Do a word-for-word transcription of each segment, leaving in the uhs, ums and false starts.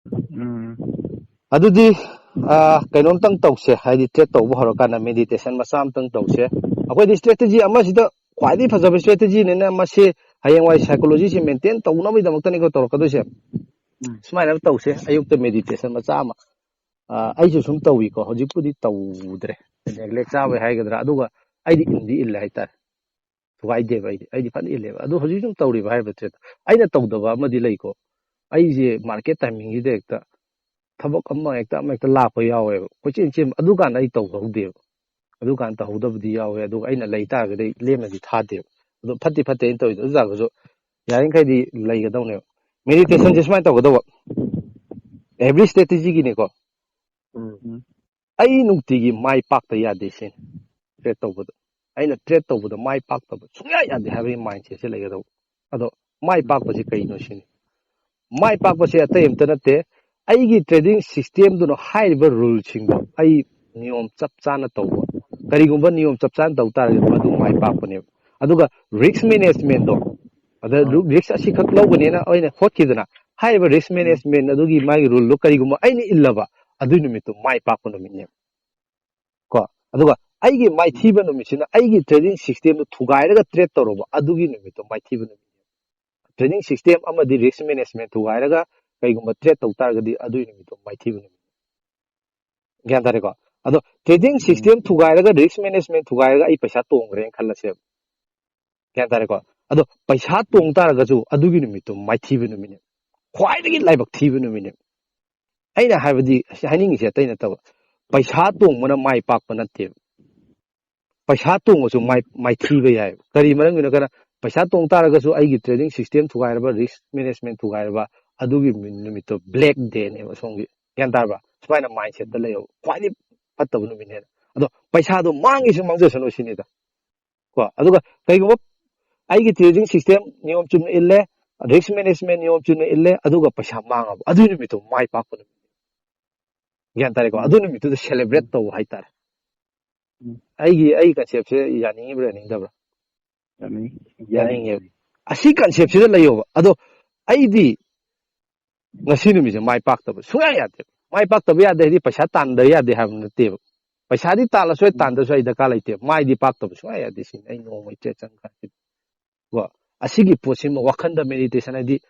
ꯎꯝ ꯑꯗꯨꯗꯤ ꯑ, ꯀꯩꯅꯣꯝꯇꯪ ꯇꯧꯁꯦ, ꯍꯥꯏꯗꯤ trade ꯇꯧꯕ ꯍꯧꯔꯀꯥꯟꯗ meditation ꯃꯆꯥ ꯑꯃꯇꯪ ꯇꯧꯁꯦ꯫ ꯑꯩꯈꯣꯏꯗꯤ strategy ꯑꯃꯁꯤꯗ ꯈ꯭ꯋꯥꯏꯗꯒꯤ ꯐꯖꯕ strategyꯅꯤꯅ ꯃꯁꯤ ꯍꯌꯦꯡꯋꯥꯏ psychologyꯁꯤ maintain ꯇꯧꯅꯕꯒꯤꯗꯃꯛꯇꯅꯤꯀꯣ ꯇꯧꯔꯛꯀꯗꯣꯏꯁꯦ꯫ ꯎꯝ. ꯁꯨꯃꯥꯏꯅ ꯑꯃ ꯇꯧꯁꯦ, ꯑꯌꯨꯛꯇ meditation ꯃꯆꯥ ꯑꯃ꯫ ꯑ, ꯑꯩꯁꯨ ꯁꯨꯝ ꯇꯧꯏꯀꯣ, ꯍꯧꯖꯤꯛꯄꯨꯗꯤ ꯇꯧꯗ꯭ꯔꯦ, neglect ꯆꯥꯕꯩ ꯍꯥꯏꯒꯗ꯭ꯔꯥ꯫ ꯑꯗꯨꯒ ꯑꯩꯗꯤ ꯏꯟꯗꯤ ꯏꯜꯂꯦ ꯍꯥꯏꯇꯥꯔꯦ, ꯊꯨꯒꯥꯏꯗꯦꯕ꯫ ꯑꯩꯗꯤ ꯑꯩꯗꯤ ꯐꯖꯅ ꯏꯜꯂꯦꯕ꯫ ꯑꯗꯣ ꯍꯧꯖꯤꯛ ꯁꯨꯝ ꯇꯧꯔꯤꯕ ꯍꯥꯏꯕ trade ꯑꯩꯅ ꯇꯧꯗꯕ ꯑꯃꯗꯤ ꯂꯩꯀꯣ꯫ ꯑꯩꯁꯦ market timingꯁꯤꯗ ꯍꯦꯛꯇ ꯊꯕꯛ ꯑꯃ ꯍꯦꯛꯇ ꯑꯃ ꯍꯦꯛꯇ ꯂꯥꯛꯄ ꯌꯥꯎꯋꯦꯕ, ꯀꯣꯏꯆꯦꯟ ꯆꯦꯟꯕ꯫ ꯑꯗꯨꯀꯥꯟꯗ ꯑꯩ ꯇꯧꯍꯧꯗꯦꯕ꯫ ꯑꯗꯨꯀꯥꯟꯗ ꯇꯧꯍꯧꯗꯕꯗꯤ ꯌꯥꯎꯋꯦ, ꯑꯗꯨꯒ ꯑꯩꯅ ꯂꯩ ꯇꯥꯔꯒꯗꯤ ꯑꯩ ꯂꯦꯝꯅꯗꯤ ꯊꯥꯗꯦꯕ꯫ ꯑꯗꯣ ꯐꯠꯇꯤ ꯐꯠꯇꯦ ꯑꯩꯅ ꯇꯧꯔꯤꯗꯣ, ꯑꯗꯨ ꯇꯥꯔꯒꯁꯨ ꯌꯥꯔꯤꯈꯩꯗꯤ ꯂꯩꯒꯗꯧꯅꯦꯕ꯫ Meditationꯁꯦ ꯁꯨꯃꯥꯏꯅ ꯇꯧꯒꯗꯧꯕ, every strategyꯒꯤꯅꯤꯀꯣ꯫ ꯎꯝ. ꯑꯩ ꯅꯨꯡꯇꯤꯒꯤ ꯃꯥꯏ ꯄꯥꯛꯇ ꯌꯥꯗꯦ ꯁꯤꯅꯤ trade ꯇꯧꯕꯗ꯫ ꯑꯩꯅ trade ꯇꯧꯕꯗ ꯃꯥꯏ ꯄꯥꯛꯇꯕ ꯁꯨꯡꯌꯥ ꯌꯥꯗꯦ ꯍꯥꯏꯕꯒꯤ mindsetꯁꯦ ꯂꯩꯒꯗꯧꯕ꯫ ꯑꯗꯣ ꯃꯥꯏ ꯄꯥꯛꯄꯁꯤ ꯀꯩꯅꯣ ꯁꯤꯅꯤ꯫ ꯃꯥꯏ ꯄꯥꯛꯄꯁꯦ ꯑꯇꯩ ꯑꯝꯇ ꯅꯠꯇꯦ, ꯑꯩꯒꯤ trading systemꯗꯨꯅ ꯍꯥꯏꯔꯤꯕ ruleꯁꯤꯡꯗꯣ ꯑꯩ ꯅꯤꯌꯣꯝ ꯆꯞ ꯆꯥꯅ ꯇꯧꯕ꯫ ꯀꯔꯤꯒꯨꯝꯕ ꯅꯤꯌꯣꯝ ꯆꯞ ꯆꯥꯅ ꯇꯧ ꯇꯥꯔꯒꯗꯤ ꯃꯗꯨ ꯃꯥꯏ ꯄꯥꯛꯄꯅꯦꯕ꯫ ꯑꯗꯨꯒ risk managementꯗꯣ, ꯑꯗ ꯑꯥ. risk ꯑꯁꯤꯈꯛ ꯂꯧꯒꯅꯦꯅ ꯑꯩꯅ ꯍꯣꯠꯈꯤꯗꯅ, ꯍꯥꯏꯔꯤꯕ risk management ꯑꯗꯨꯒꯤ ꯃꯥꯒꯤ ruleꯗꯣ ꯀꯔꯤꯒꯨꯝꯕ ꯑꯩꯅ ꯏꯜꯂꯕ, ꯑꯗꯨꯒꯤ ꯅꯨꯃꯤꯠꯇꯨ ꯃꯥꯏ ꯄꯥꯛꯄ ꯅꯨꯃꯤꯠꯅꯦꯕ꯫ ꯀꯣ, ꯑꯗꯨꯒ ꯑꯩꯒꯤ ꯃꯥꯏꯊꯤꯕ ꯅꯨꯃꯤꯠꯁꯤꯅ ꯑꯩꯒꯤ trading systemꯗꯨ ꯊꯨꯒꯥꯏꯔꯒ trade ꯇꯧꯔꯨꯕ, ꯑꯗꯨꯒꯤ ꯅꯨꯃꯤꯠꯇꯣ ꯃꯥꯏꯊꯤꯕ ꯅꯨꯃꯤꯠ꯫ Trading system ꯑꯃꯗꯤ risk management ꯊꯨꯒꯥꯏꯔꯒ ꯀꯩꯒꯨꯝꯕ trade ꯇꯧ ꯇꯥꯔꯒꯗꯤ ꯑꯗꯨꯒꯤ ꯅꯨꯃꯤꯠꯇꯣ ꯃꯥꯏꯊꯤꯕ ꯅꯨꯃꯤꯠ꯫ ꯒ꯭ꯌꯥꯟ ꯇꯥꯔꯦꯀꯣ? ꯑꯗꯣ trading system ꯊꯨꯒꯥꯏꯔꯒ risk management ꯊꯨꯒꯥꯏꯔꯒ ꯑꯩ ꯄꯩꯁꯥ ꯇꯣꯡꯈ꯭ꯔꯦꯅ ꯈꯜꯂꯁꯦꯕ꯫ ꯒ꯭ꯌꯥꯟ ꯇꯥꯔꯦꯀꯣ? ꯑꯗꯣ ꯄꯩꯁꯥ ꯇꯣꯡ ꯇꯥꯔꯒꯁꯨ ꯑꯗꯨꯒꯤ ꯅꯨꯃꯤꯠꯇꯣ ꯃꯥꯏꯊꯤꯕ ꯅꯨꯃꯤꯠꯅꯦ, ꯈ꯭ꯋꯥꯏꯗꯒꯤ ꯂꯥꯏꯕꯛ ꯊꯤꯕ ꯅꯨꯃꯤꯠꯅꯦ꯫ ꯑꯩꯅ ꯍꯥꯏꯕꯗꯤ, ꯍꯥꯏꯅꯤꯡꯉꯤꯁꯦ ꯑꯇꯩ ꯅꯠꯇꯕ, ꯄꯩꯁꯥ ꯇꯣꯡꯕꯅ ꯃꯥꯏ ꯄꯥꯛꯄ ꯅꯠꯇꯦꯕ꯫ ꯄꯩꯁꯥ ꯇꯣꯡꯉꯁꯨ ꯃꯥꯏ ꯃꯥꯏꯊꯤꯕ ꯌꯥꯏꯕ꯫ ꯀꯔꯤ ꯃꯔꯝꯒꯤꯅꯣ ꯀꯅ ꯄꯩꯁꯥ ꯇꯣꯡ ꯇꯥꯔꯒꯁꯨ ꯑꯩꯒꯤ trading system ꯊꯨꯒꯥꯏꯔꯕ, risk management ꯊꯨꯒꯥꯏꯔꯕ, ꯑꯗꯨꯒꯤ ꯅꯨꯃꯤꯠꯇꯣ black dayꯅꯦꯕ꯫ ꯁꯣꯝꯒꯤ, ꯒ꯭ꯌꯥꯟ ꯇꯥꯔꯕ? ꯁꯨꯃꯥꯏꯅ mindsetꯇ ꯂꯩꯌꯣꯕ, ꯈ꯭ꯋꯥꯏꯗꯒꯤ ꯐꯠꯇꯕ ꯅꯨꯃꯤꯠꯅꯦꯅ꯫ ꯑꯗꯣ ꯄꯩꯁꯥꯗꯣ ꯃꯥꯡꯒꯦꯁꯨ ꯃꯥꯡꯖꯁꯅꯨ ꯁꯤꯅꯤꯗ꯫ ꯀꯣ, ꯑꯗꯨꯒ ꯀꯩꯒꯨꯝꯕ ꯑꯩꯒꯤ trading system ꯅꯤꯌꯣꯝ ꯆꯨꯝꯅ ꯏꯜꯂꯦ, risk management ꯅꯤꯌꯣꯝ ꯆꯨꯝꯅ ꯏꯜꯂꯦ, ꯑꯗꯨꯒ ꯄꯩꯁꯥ ꯃꯥꯡꯉꯕ, ꯑꯗꯨꯒꯤ ꯅꯨꯃꯤꯠꯇꯣ ꯃꯥꯏ ꯄꯥꯛꯄ ꯅꯨꯃꯤꯠ꯫ ꯒ꯭ꯌꯥꯟ ꯇꯥꯔꯦꯀꯣ? ꯑꯗꯨ ꯅꯨꯃꯤꯠꯇꯨꯗ celebrate ꯇꯧꯕ ꯍꯥꯏꯇꯥꯔꯦ꯫ ꯎꯝ. ꯑꯩꯒꯤ ꯑꯩꯒꯤ conceptꯁꯦ ꯌꯥꯅꯤꯡꯉꯤꯕ꯭ꯔꯥ ꯌꯥꯅꯤꯡꯗꯕ꯭ꯔꯥ? ꯌꯥꯅꯤꯡ- ꯌꯥꯅꯤꯡꯉꯦꯕ꯫ ꯑꯁꯤ conceptꯁꯤꯗ ꯂꯩꯌꯣꯕ꯫ ꯑꯗꯣ ꯑꯩꯗꯤ ꯉꯁꯤ ꯅꯨꯃꯤꯠꯁꯦ ꯃꯥꯏ ꯄꯥꯛꯇꯕ ꯁꯨꯡꯌꯥ ꯌꯥꯗꯦ꯫ ꯃꯥꯏ ꯄꯥꯛꯇꯕ ꯌꯥꯗꯦ ꯍꯥꯏꯗꯤ ꯄꯩꯁꯥ ꯇꯥꯟꯗ ꯌꯥꯗꯦ ꯍꯥꯏꯕ ꯅꯠꯇꯦꯕ꯫ ꯄꯩꯁꯥꯗꯤ ꯇꯥꯜꯂꯁꯨ ꯌꯥꯏ, ꯇꯥꯟꯗꯁꯨ ꯑꯩ ꯗꯔꯀꯥꯔ ꯂꯩꯇꯦ꯫ ꯃꯥꯏꯗꯤ ꯄꯥꯛꯇꯕ ꯁꯨꯡꯌꯥ ꯌꯥꯗꯦ꯫ ꯁꯤꯅꯤ ꯑꯩ ꯅꯣꯡꯃꯩ ꯆꯦ ꯆꯪꯈ꯭ꯔꯦ꯫ ꯀꯣ, ꯑꯁꯤꯒꯤ ꯄꯣꯠꯁꯤꯃ ꯋꯥꯈꯟꯗ meditation ꯍꯥꯏꯗꯤ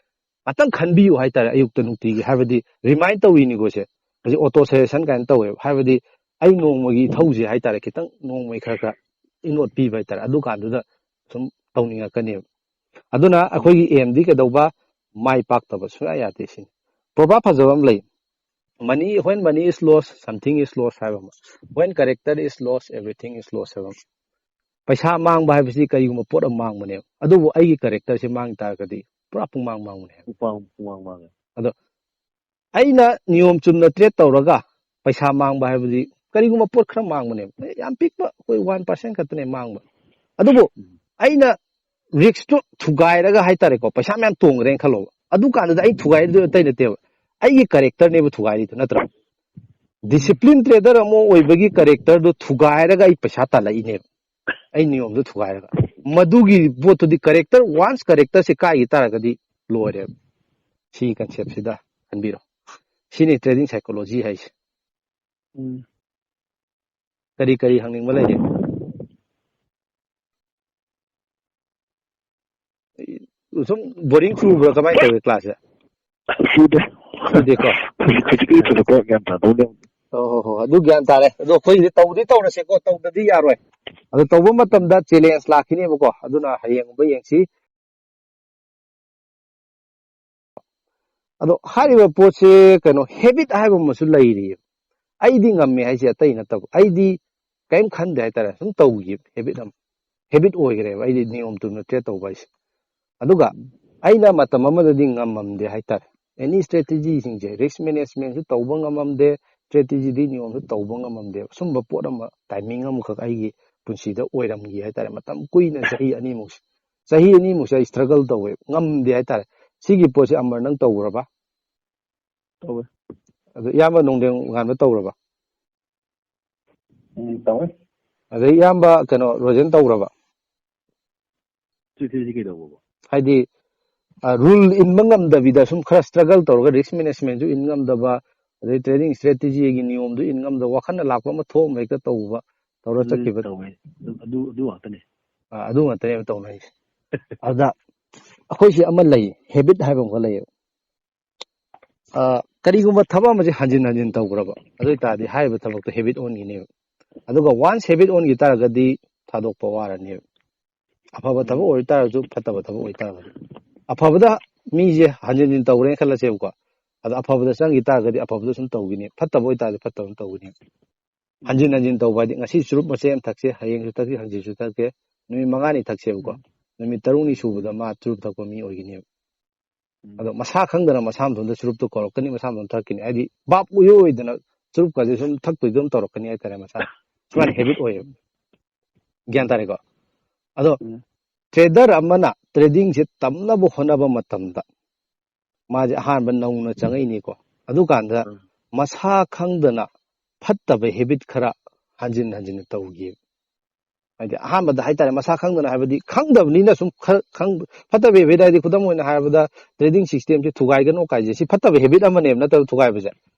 ꯉꯥꯛꯇꯪ ꯈꯟꯕꯤꯌꯨ ꯍꯥꯏꯇꯥꯔꯦ꯫ ꯑꯌꯨꯛꯇ ꯅꯨꯡꯇꯤꯒꯤ ꯍꯥꯏꯕꯗꯤ remind ꯇꯧꯔꯤꯅꯤꯀꯣ꯫ ꯁꯦ ꯍꯧꯖꯤꯛ auto suggestion ꯀꯥꯏꯅ ꯇꯧꯋꯦꯕ꯫ ꯍꯥꯏꯕꯗꯤ ꯑꯩ ꯅꯣꯡꯃꯒꯤ ꯏꯊꯧꯁꯦ ꯍꯥꯏꯇꯥꯔꯦ, ꯈꯤꯇꯪ ꯅꯣꯡꯃꯒꯤ ꯈꯔ ꯈꯔ ꯏꯅꯣꯠ ꯄꯤꯕ ꯍꯥꯏꯇꯥꯔꯦ꯫ ꯑꯗꯨꯀꯥꯟꯗꯨꯗ ꯁꯨꯝ ꯇꯧꯅꯤꯡꯉꯛꯀꯅꯦꯕ꯫ ꯑꯗꯨꯅ ꯑꯩꯈꯣꯏꯒꯤ aimꯗꯤ ꯀꯩꯗꯧꯕ? ꯃꯥꯏ ꯄꯥꯛꯇꯕ ꯁꯨꯡꯌꯥ ꯌꯥꯗꯦ꯫ ꯁꯤꯅꯤ ꯄ꯭ꯔꯣꯚꯥꯕ ꯐꯖꯕ ꯑꯃ ꯂꯩ, "Money, when money is lost, something is lost" ꯍꯥꯏꯕ ꯑꯃ, "When character is lost, everything is lost" ꯍꯥꯏꯕ ꯑꯃ꯫ ꯄꯩꯁꯥ ꯃꯥꯡꯕ ꯍꯥꯏꯕꯁꯤ ꯀꯔꯤꯒꯨꯝꯕ ꯄꯣꯠ ꯑꯃ ꯃꯥꯡꯕꯅꯦꯕ꯫ ꯑꯗꯨꯕꯨ ꯑꯩꯒꯤ characterꯁꯦ ꯃꯥꯡ ꯇꯥꯔꯒꯗꯤ ꯄꯨꯔꯥ ꯄꯨꯡꯃꯥꯡ ꯃꯥꯡꯕꯅꯦ꯫ ꯄꯨꯡꯃꯥꯡ ꯄꯨꯡꯃꯥꯡ ꯃꯥꯡꯉꯦ꯫ ꯑꯩꯅ ꯅꯤꯌꯣꯝ ꯆꯨꯝꯅ trade ꯇꯧꯔꯒ ꯄꯩꯁꯥ ꯃꯥꯡꯕ ꯍꯥꯏꯕꯗꯤ ꯀꯔꯤꯒꯨꯝꯕ ꯄꯣꯠ ꯈꯔ ꯃꯥꯡꯕꯅꯦꯕ꯫ ꯑꯦ, ꯌꯥꯝ ꯄꯤꯛꯄ, ꯑꯩꯈꯣꯏ one percent ꯈꯛꯇꯅꯦ ꯃꯥꯡꯕ꯫ ꯑꯗꯨꯕꯨ ꯑꯩꯅ riskꯇꯨ ꯊꯨꯒꯥꯏꯔꯒ ꯍꯥꯏꯇꯥꯔꯦꯀꯣ, ꯄꯩꯁꯥ ꯃꯌꯥꯝ ꯇꯣꯡꯈ꯭ꯔꯦꯅ ꯈꯜꯂꯣꯕ꯫ ꯑꯗꯨꯀꯥꯟꯗꯨꯗ ꯑꯩ ꯊꯨꯒꯥꯏꯔꯤꯗꯨ ꯑꯇꯩ ꯅꯠꯇꯦꯕ, ꯑꯩꯒꯤ characterꯅꯦꯕ ꯊꯨꯒꯥꯏꯔꯤꯗꯨ, ꯅꯠꯇ꯭ꯔꯥ? Discipline trader ꯑꯃ ꯑꯣꯏꯕꯒꯤ characterꯗꯨ ꯊꯨꯒꯥꯏꯔꯒ ꯑꯩ ꯄꯩꯁꯥ ꯇꯥꯜꯂꯛꯏꯅꯦꯕ, ꯑꯩ ꯅꯤꯌꯣꯝꯗꯨ ꯊꯨꯒꯥꯏꯔꯒ꯫ ꯃꯗꯨꯒꯤ ꯄꯣꯠꯇꯨꯗꯤ character, once characterꯁꯦ ꯀꯥꯏꯈꯤ ꯇꯥꯔꯒꯗꯤ ꯂꯣꯏꯔꯦꯕ꯫ ꯁꯤꯒꯤ conceptꯁꯤꯗ ꯈꯟꯕꯤꯔꯣ꯫ ꯁꯤꯅꯤ trading psychology ꯍꯥꯏꯁꯦ꯫ ꯎꯝ꯫ ꯀꯔꯤ ꯀꯔꯤ ꯍꯪꯅꯤꯡꯕ ꯂꯩꯒꯦ? ꯁꯨꯝ boring ꯆꯨꯕ꯭ꯔꯥ, ꯀꯃꯥꯏꯅ ꯇꯧꯒꯦ classꯁꯦ? ꯁꯨꯗꯦ꯫ ꯁꯨꯗꯦꯀꯣ? ꯍꯧꯖꯤꯛ ꯍꯧꯖꯤꯛꯀꯤ ꯊꯣꯏꯗꯣꯛꯄ ꯒ꯭ꯌꯥꯟ ꯇꯥꯗꯧ ꯂꯩ꯫ ꯑꯣ ꯍꯣ ꯍꯣ, ꯑꯗꯨ ꯒ꯭ꯌꯥꯟ ꯇꯥꯔꯦ꯫ ꯑꯗꯣ ꯑꯩꯈꯣꯏꯒꯤꯗꯤ ꯇꯧꯗꯤ ꯇꯧꯔꯁꯦꯀꯣ, ꯇꯧꯗꯗꯤ ꯌꯥꯔꯣꯏ꯫ ꯑꯗꯣ ꯇꯧꯕ ꯃꯇꯝꯗ challenge ꯂꯥꯛꯈꯤꯅꯦꯕꯀꯣ, ꯑꯗꯨꯅ ꯍꯌꯦꯡꯒꯨꯝꯕ ꯌꯦꯡꯁꯤ꯫ ꯑꯗꯣ ꯍꯥꯏꯔꯤꯕ ꯄꯣꯠꯁꯦ ꯀꯩꯅꯣ, habit ꯍꯥꯏꯕ ꯑꯃꯁꯨ ꯂꯩꯔꯤꯌꯦ꯫ ꯑꯩꯗꯤ ꯉꯝꯃꯦ ꯍꯥꯏꯁꯦ ꯑꯇꯩ ꯅꯠꯇꯕ, ꯑꯩꯗꯤ ꯀꯔꯤꯝ ꯈꯟꯗꯦ ꯍꯥꯏꯇꯥꯔꯦ, ꯁꯨꯝ ꯇꯧꯈꯤꯕ habit ꯑꯃ, habit ꯑꯣꯏꯈ꯭ꯔꯦꯕ ꯑꯩꯗꯤ ꯅꯤꯌꯣꯝ ꯆꯨꯝꯅ trade ꯇꯧꯕ ꯍꯥꯏꯁꯦ꯫ ꯑꯗꯨꯒ ꯑꯩꯅ ꯃꯇꯝ ꯑꯃꯗꯗꯤ ꯉꯝꯃꯝꯗꯦ ꯍꯥꯏꯇꯥꯔꯦ꯫ Any strategyꯁꯤꯡꯁꯦ, risk managementꯁꯨ ꯇꯧꯕ ꯉꯝꯃꯝꯗꯦ, strategyꯗꯤ ꯅꯤꯌꯣꯝꯁꯨ ꯇꯧꯕ ꯉꯝꯃꯝꯗꯦꯕ꯫ ꯁꯨꯝꯕ ꯄꯣꯠ ꯑꯃ, timing ꯑꯃꯈꯛ ꯑꯩꯒꯤ ꯄꯨꯟꯁꯤꯗ ꯑꯣꯏꯔꯝꯈꯤ ꯍꯥꯏꯇꯥꯔꯦ꯫ ꯃꯇꯝ ꯀꯨꯏꯅ, ꯆꯍꯤ ꯑꯅꯤꯃꯨꯛꯁꯦ, ꯆꯍꯤ ꯑꯅꯤꯃꯨꯛꯁꯦ ꯑꯩ struggle ꯇꯧꯋꯦ, ꯉꯝꯗꯦ ꯍꯥꯏꯇꯥꯔꯦ꯫ ꯁꯤꯒꯤ ꯄꯣꯠꯁꯦ ꯑꯃꯔ ꯅꯪ ꯇꯧꯈ꯭ꯔꯕ? ꯇꯧꯋꯦ꯫ ꯑꯗꯣ ꯏꯌꯥꯝꯕ ꯅꯣꯡꯗꯦꯡ ꯉꯥꯟꯕ ꯇꯧꯔꯕ? ꯎꯝ, ꯇꯧꯋꯦ꯫ ꯑꯗꯩ ꯏꯌꯥꯝꯕ ꯀꯩꯅꯣ ꯔꯣꯖꯦꯟ ꯇꯧꯔꯕ? Strategyꯁꯤ ꯀꯩꯗꯧꯕꯕ? ꯍꯥꯏꯗꯤ ꯔꯨꯜ ꯏꯟꯕ ꯉꯝꯗꯕꯤꯗ ꯁꯨꯝ ꯈꯔ ꯁ꯭ꯇ꯭ꯔꯒꯜ ꯇꯧꯔꯒ ꯔꯤꯁ꯭ꯛ ꯃꯦꯅꯦꯖꯃꯦꯟꯁꯨ ꯏꯟ ꯉꯝꯗꯕ, ꯑꯗꯩ ꯇ꯭ꯔꯦꯗꯤꯡ ꯁ꯭ꯇ꯭ꯔꯦꯇꯦꯖꯤꯒꯤ ꯅꯤꯌꯣꯝꯗꯨ ꯏꯟ ꯉꯝꯗꯕ, ꯋꯥꯈꯜꯅ ꯂꯥꯛꯄ ꯑꯃ ꯊꯣꯛꯑꯝꯕ ꯍꯦꯛꯇ ꯇꯧꯕ, ꯇꯧꯔ ꯎꯝ, ꯆꯠꯈꯤꯕ꯫ ꯇꯧꯋꯦ꯫ ꯑꯗꯨ, ꯑꯗꯨ, ꯑꯗꯨ ꯉꯥꯛꯇꯅꯦ꯫ ꯑ, ꯑꯗꯨ ꯉꯥꯛꯇꯅꯦꯕ ꯇꯧꯅꯔꯤꯁꯦ꯫ ꯑꯗ ꯑꯩꯈꯣꯏꯁꯦ ꯑꯃ ꯂꯩ, ꯍꯦꯕꯤꯠ ꯍꯥꯏꯕ ꯑꯃꯈꯛ ꯂꯩꯌꯦꯕ꯫ ꯑ, ꯀꯔꯤꯒꯨꯝꯕ ꯊꯕꯛ ꯑꯃꯁꯦ ꯍꯟꯖꯤꯟ ꯍꯟꯖꯤꯟ ꯇꯧꯈ꯭ꯔꯕ, ꯑꯗꯨ ꯑꯣꯏꯇꯥꯔꯗꯤ ꯍꯥꯏꯔꯤꯕ ꯊꯕꯛꯇꯣ ꯍꯦꯕꯤꯠ ꯑꯣꯟꯈꯤꯅꯦꯕ꯫ ꯑꯗꯨꯒ ꯋꯥꯟꯁ ꯍꯦꯕꯤꯠ ꯑꯣꯟꯈꯤ ꯇꯥꯔꯒꯗꯤ ꯊꯥꯗꯣꯛꯄ ꯋꯥꯔꯅꯦꯕ꯫ ꯑꯐꯕ ꯊꯕꯛ ꯎꯝ꯫ ꯑꯣꯏꯇꯥꯔꯁꯨ, ꯐꯠꯇꯕ ꯊꯕꯛ ꯑꯣꯏꯇꯥꯔꯒꯁꯨ, ꯑꯐꯕꯗ ꯃꯤꯁꯦ ꯍꯟꯖꯤꯟ ꯍꯟꯖꯤꯟ ꯇꯧꯈ꯭ꯔꯦꯅ ꯈꯜꯂꯁꯦꯕꯀꯣ, ꯑꯗꯣ ꯑꯐꯕꯗ ꯆꯪꯈꯤ ꯇꯥꯔꯒꯗꯤ ꯑꯐꯕꯗ ꯁꯨꯝ ꯇꯧꯈꯤꯅꯤ, ꯐꯠꯇꯕ ꯑꯣꯏꯇꯥꯔꯗꯤ ꯐꯠꯇꯕ ꯑꯗꯨꯝ ꯇꯧꯈꯤꯅꯤ꯫ ꯍꯟꯖꯤꯟ ꯍꯟꯖꯤꯟ ꯇꯧꯕ ꯍꯥꯏꯗꯤ ꯉꯁꯤ ꯆꯨꯔꯨꯞ ꯃꯆꯦꯠ ꯑꯃ ꯊꯛꯁꯦ, ꯍꯌꯦꯡꯁꯨ ꯊꯛꯁꯦ, ꯍꯪꯆꯤꯠꯁꯨ ꯊꯛꯁꯦ, ꯅꯨꯃꯤꯠ ꯃꯉꯥꯅꯤ ꯊꯛꯁꯦꯕꯀꯣ, ꯎꯝ꯫ ꯅꯨꯃꯤꯠ ꯇꯔꯨꯛꯅꯤ ꯎꯝ꯫ ꯁꯨꯕꯗ ꯃꯥ ꯆꯨꯔꯨꯞ ꯊꯛꯄ ꯃꯤ ꯑꯣꯏꯒꯅꯦꯕ꯫ ꯎꯝ꯫ ꯑꯗꯣ ꯃꯁꯥ ꯈꯪꯗꯅ ꯃꯁꯥ ꯃꯊꯟꯇ ꯆꯨꯔꯨꯞꯇꯣ ꯀꯧꯔꯛꯀꯅꯤ, ꯃꯁꯥ ꯃꯊꯟꯇ ꯊꯛꯀꯅꯤ꯫ ꯍꯥꯏꯗꯤ ꯚꯥꯞ ꯏꯑꯣꯏ ꯑꯣꯏꯗꯅ ꯆꯨꯔꯨꯞꯀꯁꯦ ꯁꯨꯝ ꯊꯛꯇꯣꯏꯗ ꯑꯗꯨꯝ ꯇꯧꯔꯛꯀꯅꯤ ꯍꯥꯏꯇꯥꯔꯦ ꯃꯁꯥ꯫ ꯁꯨꯃꯥꯏꯅ ꯍꯦꯕꯤꯠ ꯑꯣꯏꯌꯦꯕ꯫ ꯒ꯭ꯌꯥꯟ ꯇꯥꯔꯦꯀꯣ? ꯑꯗꯣ ꯎꯝ꯫ ꯇ꯭ꯔꯦꯗꯔ ꯑꯃꯅ ꯇ꯭ꯔꯦꯗꯤꯡꯁꯦ ꯇꯝꯅꯕ ꯍꯣꯠꯅꯕ ꯃꯇꯝꯗ ꯃꯥꯁꯦ ꯑꯍꯥꯟꯕ ꯅꯧꯅ ꯆꯪꯉꯛꯏꯅꯤꯀꯣ꯫ ꯑꯗꯨꯀꯥꯟꯗ ꯎꯝ꯫ ꯃꯁꯥ ꯈꯪꯗꯅ ꯐꯠꯇꯕ ꯍꯦꯕꯤꯠ ꯈꯔ ꯍꯟꯖꯤꯟ ꯍꯟꯖꯤꯟꯅ ꯇꯧꯈꯤꯕ꯫ ꯍꯥꯏꯗꯤ ꯑꯍꯥꯟꯕꯗ ꯍꯥꯏꯇꯥꯔꯦ, ꯃꯁꯥ ꯈꯪꯗꯅ ꯍꯥꯏꯕꯗꯤ ꯈꯪꯗꯕꯅꯤꯅ ꯁꯨꯝ ꯈꯔ ꯈꯪ-, ꯐꯠꯇꯕ ꯍꯦꯕꯤꯠ ꯍꯥꯏꯗꯤ ꯈꯨꯗꯝ ꯑꯣꯏꯅ ꯍꯥꯏꯔꯕꯗ ꯇ꯭ꯔꯦꯗꯤꯡ ꯁꯤꯁꯇꯦꯝꯁꯦ ꯊꯨꯒꯥꯏꯒꯅꯣ ꯀꯥꯏꯁꯦ, ꯁꯤ ꯐꯠꯇꯕ ꯍꯦꯕꯤꯠ ꯑꯃꯅꯦꯕ ꯅꯠꯇ꯭ꯔ ꯊꯨꯒꯥꯏꯕꯁꯦ꯫